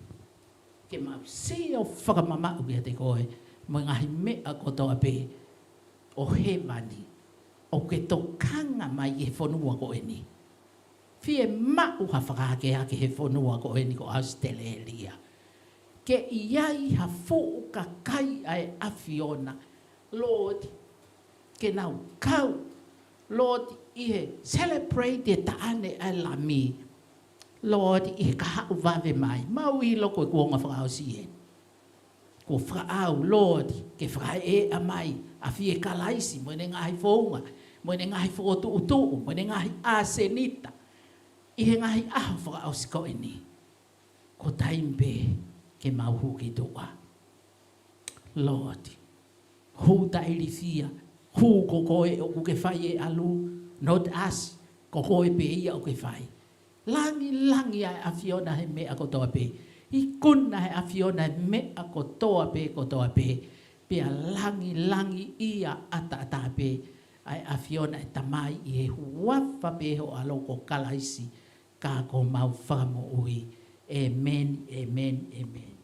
ke mau sio fakamamaʻu kiate koe mo e ngaahi meʻa kotoa pē ʻo hēvani ʻoku ke tokanga mai ki he fonua ko eni. Fiemaʻu ha fakaakeake he fonua ko eni ko ʻAositelēlia. Ke ʻi ai ha fuʻu kakai ʻa e ʻAfiona, Lord, ke nau kau, Lord, ʻi he celebrate e taʻane ʻa e Lami. Lord, ʻi he kahaʻu vave mai, mau ʻilo ko e kuonga fakaʻosi eni. Kuo fakaʻau, Lord, ke fakaeʻa mai ʻa e fie Kalaisi, mo ʻene ngaahi founga, mo ʻene ngaahi fokotuʻutuʻu, mo ʻene ngaahi ʻasenita, ʻi he ngaahi ʻaho fakaʻosi ko eni. Ko e taimi pē ke mau hū ki tuʻa. Lord, hū taʻilifia, hū ko koe ʻoku ke fai e ʻalu, not us, ko koe pē ia ʻoku ke fai. Langilangiʻi ʻa e ʻAfiona he meʻa kotoa pē. Ikuna ʻe he ʻAfiona he meʻa kotoa pē, kotoa pē. Pea langilangiʻia ʻataʻatā pē ʻa e ʻAfiona ʻe Tamai ʻi he huafa pē ho ʻAlo ko Kalaisi, ka ko homau Fakamoʻui. ʻĒmeni, ʻēmeni, ʻēmeni.